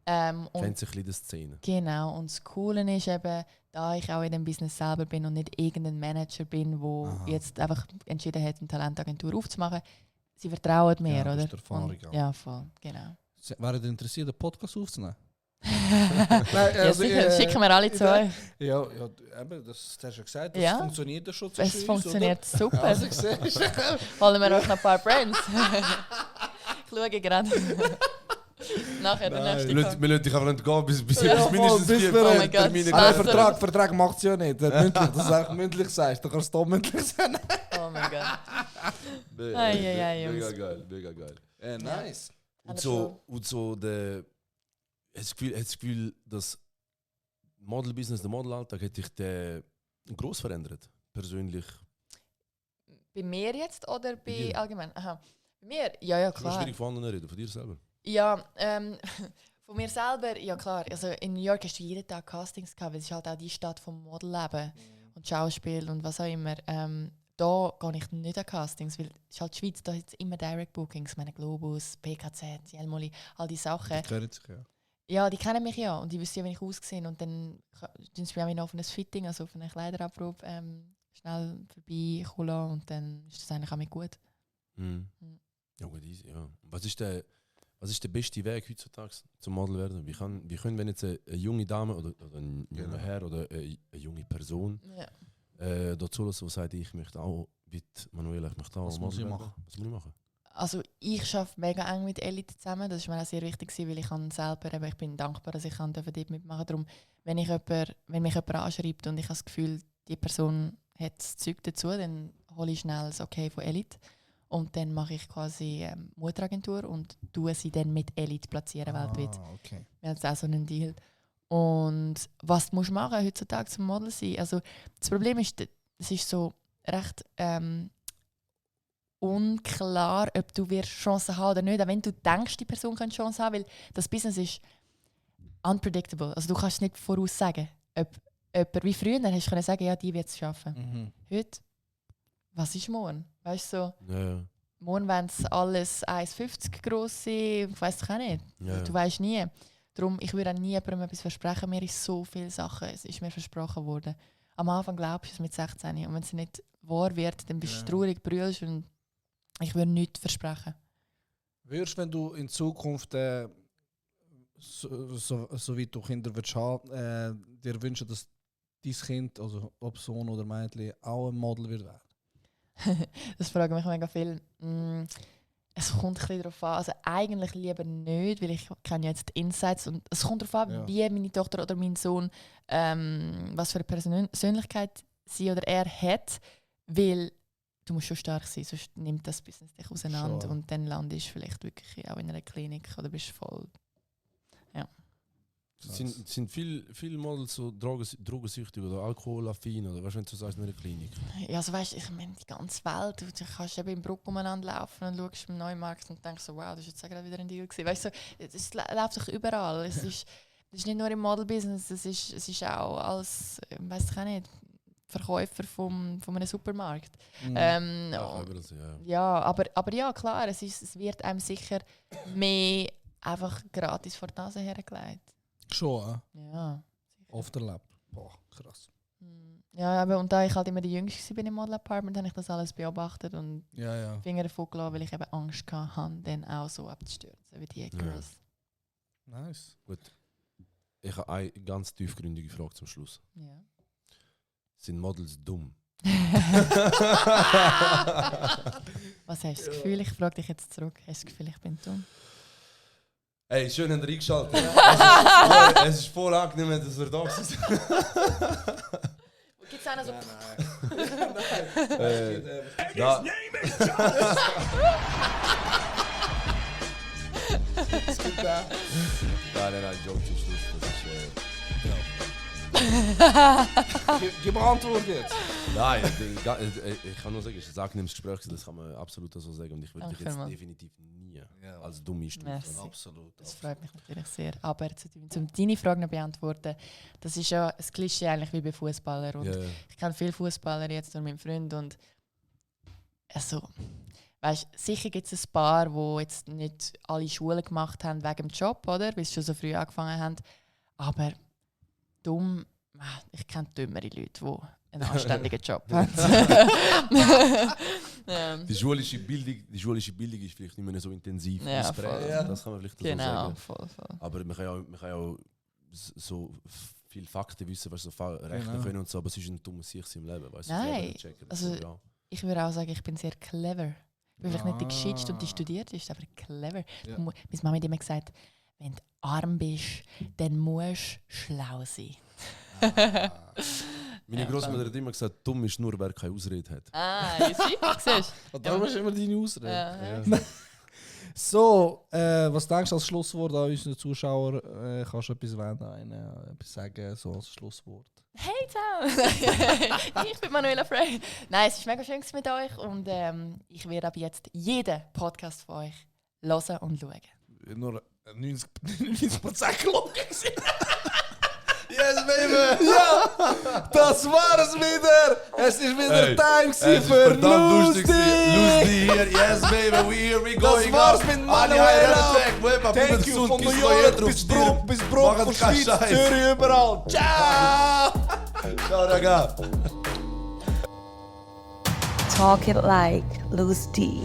Und Kennt sich ein bisschen die Szene. genau, und das Coole ist eben, da ich auch in dem Business selber bin und nicht irgendein Manager bin, der Aha. jetzt einfach entschieden hat, eine Talentagentur aufzumachen, sie vertrauen mir, Ja, das oder? ist die Erfahrung, Und, ja. ja, voll, genau. Wären ihr interessiert, einen Podcast aufzunehmen? Ja, sicher, schicken wir alle zu euch. Ja, eben, das hast du ja gesagt, das Ja. funktioniert ja schon Es zwischen uns, funktioniert super. Oder? Also, siehst du. Holen wir euch noch ein paar Brands. Ich schaue gerade. Nachher der nächste Wir kommt. lassen dich einfach nicht gehen, bis Ja, voll, mindestens bis 4 wir- Oh mein Gott. Termine Ah, Wasser. gehen. Vertrag macht es ja nicht. Mündlich, dass du einfach mündlich sagst, dann kannst du es mündlich sagen. Oh mein Gott. Mega, Ei, ei, ei, mega Jungs. geil, mega geil. Nice. Und so der, hast du das Gefühl, dass Modelbusiness, der Modelalltag, hat dich gross verändert? Persönlich? Bei mir jetzt oder bei dir. allgemein? Aha. Bei mir? Ja, Es ist klar. schwierig von anderen reden, von dir selber. Ja, von mir selber, ja klar. Also in New York hast du jeden Tag Castings gehabt, weil es ist halt auch die Stadt vom Modelleben und Schauspiel und was auch immer. Da gehe ich nicht an Castings, weil es ist halt die Schweiz, da hat es immer Direct Bookings, meine Globus, PKZ, Jelmoli, all die Sachen. Die können sich, ja. Ja, die kennen mich ja und die wissen ja, wie ich aussehe und dann tun sie mich auch noch auf ein Fitting, also auf eine Kleiderabprobe schnell vorbeikommen lassen und dann ist das eigentlich auch mit gut. Mhm. Ja, gut, easy, ja. Was ist der beste Weg heutzutage zum Model werden? Wie können, wenn jetzt eine junge Dame oder ein junger Herr oder eine junge Person dazu lassen, die sagt, ich möchte auch, wie Manuela, ich möchte auch Was muss ich werden? machen? Was muss ich machen? Also ich arbeite mega eng mit Elite zusammen, das ist mir auch sehr wichtig, weil ich ich bin dankbar, dass ich dort mitmachen kann. Darum, wenn mich jemand anschreibt und ich habe das Gefühl, die Person hat das Zeug dazu, dann hole ich schnell das Okay von Elite. Und dann mache ich quasi Mutteragentur und tue sie dann mit Elite platzieren weltweit. Okay. Wir haben jetzt auch so einen Deal. Und was musst du machen heutzutage zum Model sein? Also das Problem ist, es ist so recht unklar, ob du Chancen haben oder nicht. Auch wenn du denkst, die Person könnte Chancen haben, weil das Business ist unpredictable. Also du kannst es nicht voraussagen. Ob jemand wie früher hast du sagen, ja, die wird es schaffen. Heute, was ist morgen? Weißt du, so, Ja. morgen wenn es alles 1,50 groß sind, ich weiss doch auch nicht. Ja. Du weißt nie. Darum, ich würde auch nie jemandem etwas versprechen. Mir ist so viele Sachen, es ist mir versprochen worden. Am Anfang glaubst du es mit 16 und wenn es nicht wahr wird, dann bist du traurig, brüllst und ich würde nichts versprechen. Würdest, wenn du in Zukunft so wie du Kinder willst haben, dir wünschen, dass dein Kind, also ob Sohn oder Mädchen, auch ein Model wird werden? Das fragen mich mega viel. Es kommt ein bisschen darauf an. Also eigentlich lieber nicht, weil ich kenne jetzt die Insights. Und es kommt darauf an, wie meine Tochter oder mein Sohn, was für eine Persönlichkeit sie oder er hat. Weil du musst schon stark sein, sonst nimmt das Business dich auseinander. Schon. Und dann landest du vielleicht wirklich auch in einer Klinik oder bist voll... Sind viele Models so drogensüchtig oder alkoholaffin oder was, wenn du sagst, in einer Klinik? Ja, also weißt, ich meine, die ganze Welt, du kannst eben im Bruck umeinander laufen und schaust im Neumarkt und denkst so, wow, das ist jetzt gerade wieder ein Deal gewesen. Weißt du, es läuft doch überall. Es ist nicht nur im Model-Business, es ist auch als, weiss ich auch nicht, Verkäufer von einem Supermarkt. Aber ja, klar, es wird einem sicher mehr einfach gratis vor die Nase hergelegt. Schon, Ja. oft erlebt. Boah, krass. Ja, aber und da ich halt immer die Jüngste bin im Model-Apartment, habe ich das alles beobachtet und Ja. Finger davon gelassen, weil ich eben Angst hatte, dann auch so abzustürzen wie die Girls. Nice. Gut. Ich habe eine ganz tiefgründige Frage zum Schluss. Ja. Sind Models dumm? Was hast du das Gefühl? Ich frage dich jetzt zurück. Hast du das Gefühl, ich bin dumm? Hey, schön, habt ihr eingeschaltet. Es ist voll angenehm, dass wir da sind. Gibt es auch noch so... Da. Nein, Joke zum Schluss. Das ist... Gib Antwort jetzt. Nein, ich kann nur sagen, es ist ein angenehmes Gespräch, das kann man absolut so sagen. Und ich würde dich jetzt definitiv nie als dumm einstufen. Absolut. Das freut mich natürlich sehr. Aber um deine Frage noch beantworten, das ist ja ein Klischee eigentlich wie bei Fußballern. Und ich kenne viele Fußballer jetzt durch meinen Freund und also, weißt, sicher gibt es ein paar, die jetzt nicht alle Schulen gemacht haben wegen dem Job, oder? Weil sie schon so früh angefangen haben. Aber dumm, ich kenne dümmere Leute, die einen anständigen Job haben. Die schulische Bildung ist vielleicht nicht mehr so intensiv ausprägt. Ja. Das kann man vielleicht so Genau, sagen. voll. Aber man kann ja auch so viele Fakten wissen, was so rechnen können und so, aber es ist ein dummes Sich im Leben. Weißt, Nein, checken, also ich würde auch sagen, ich bin sehr clever. Ich bin vielleicht nicht die Gescheitste und die studiert ist, aber clever. Ja. Meine Mama hat immer gesagt, wenn du arm bist, dann musst du schlau sein. Meine Großmutter hat immer gesagt, dumm ist nur, wer keine Ausrede hat. Siehst du? Da ist immer deine Ausrede. Ja. So, was denkst du als Schlusswort an unsere Zuschauer? Kannst du etwas etwas sagen, so als Schlusswort? Hey zusammen! Ich bin Manuela Frey. Nein, es ist mega schön mit euch und ich werde ab jetzt jeden Podcast von euch hören und schauen. Nur 90% gelungen. Yes, baby! Ja, das war es wieder. Es ist wieder Time für Lustig. Lustig hier. Yes, baby, here we go. Das war's mit Manuela. Thank you von New York bis Bruck, von Schweiz, Zürich, überall. Ciao! Ciao, raga. Talk it like Loose D.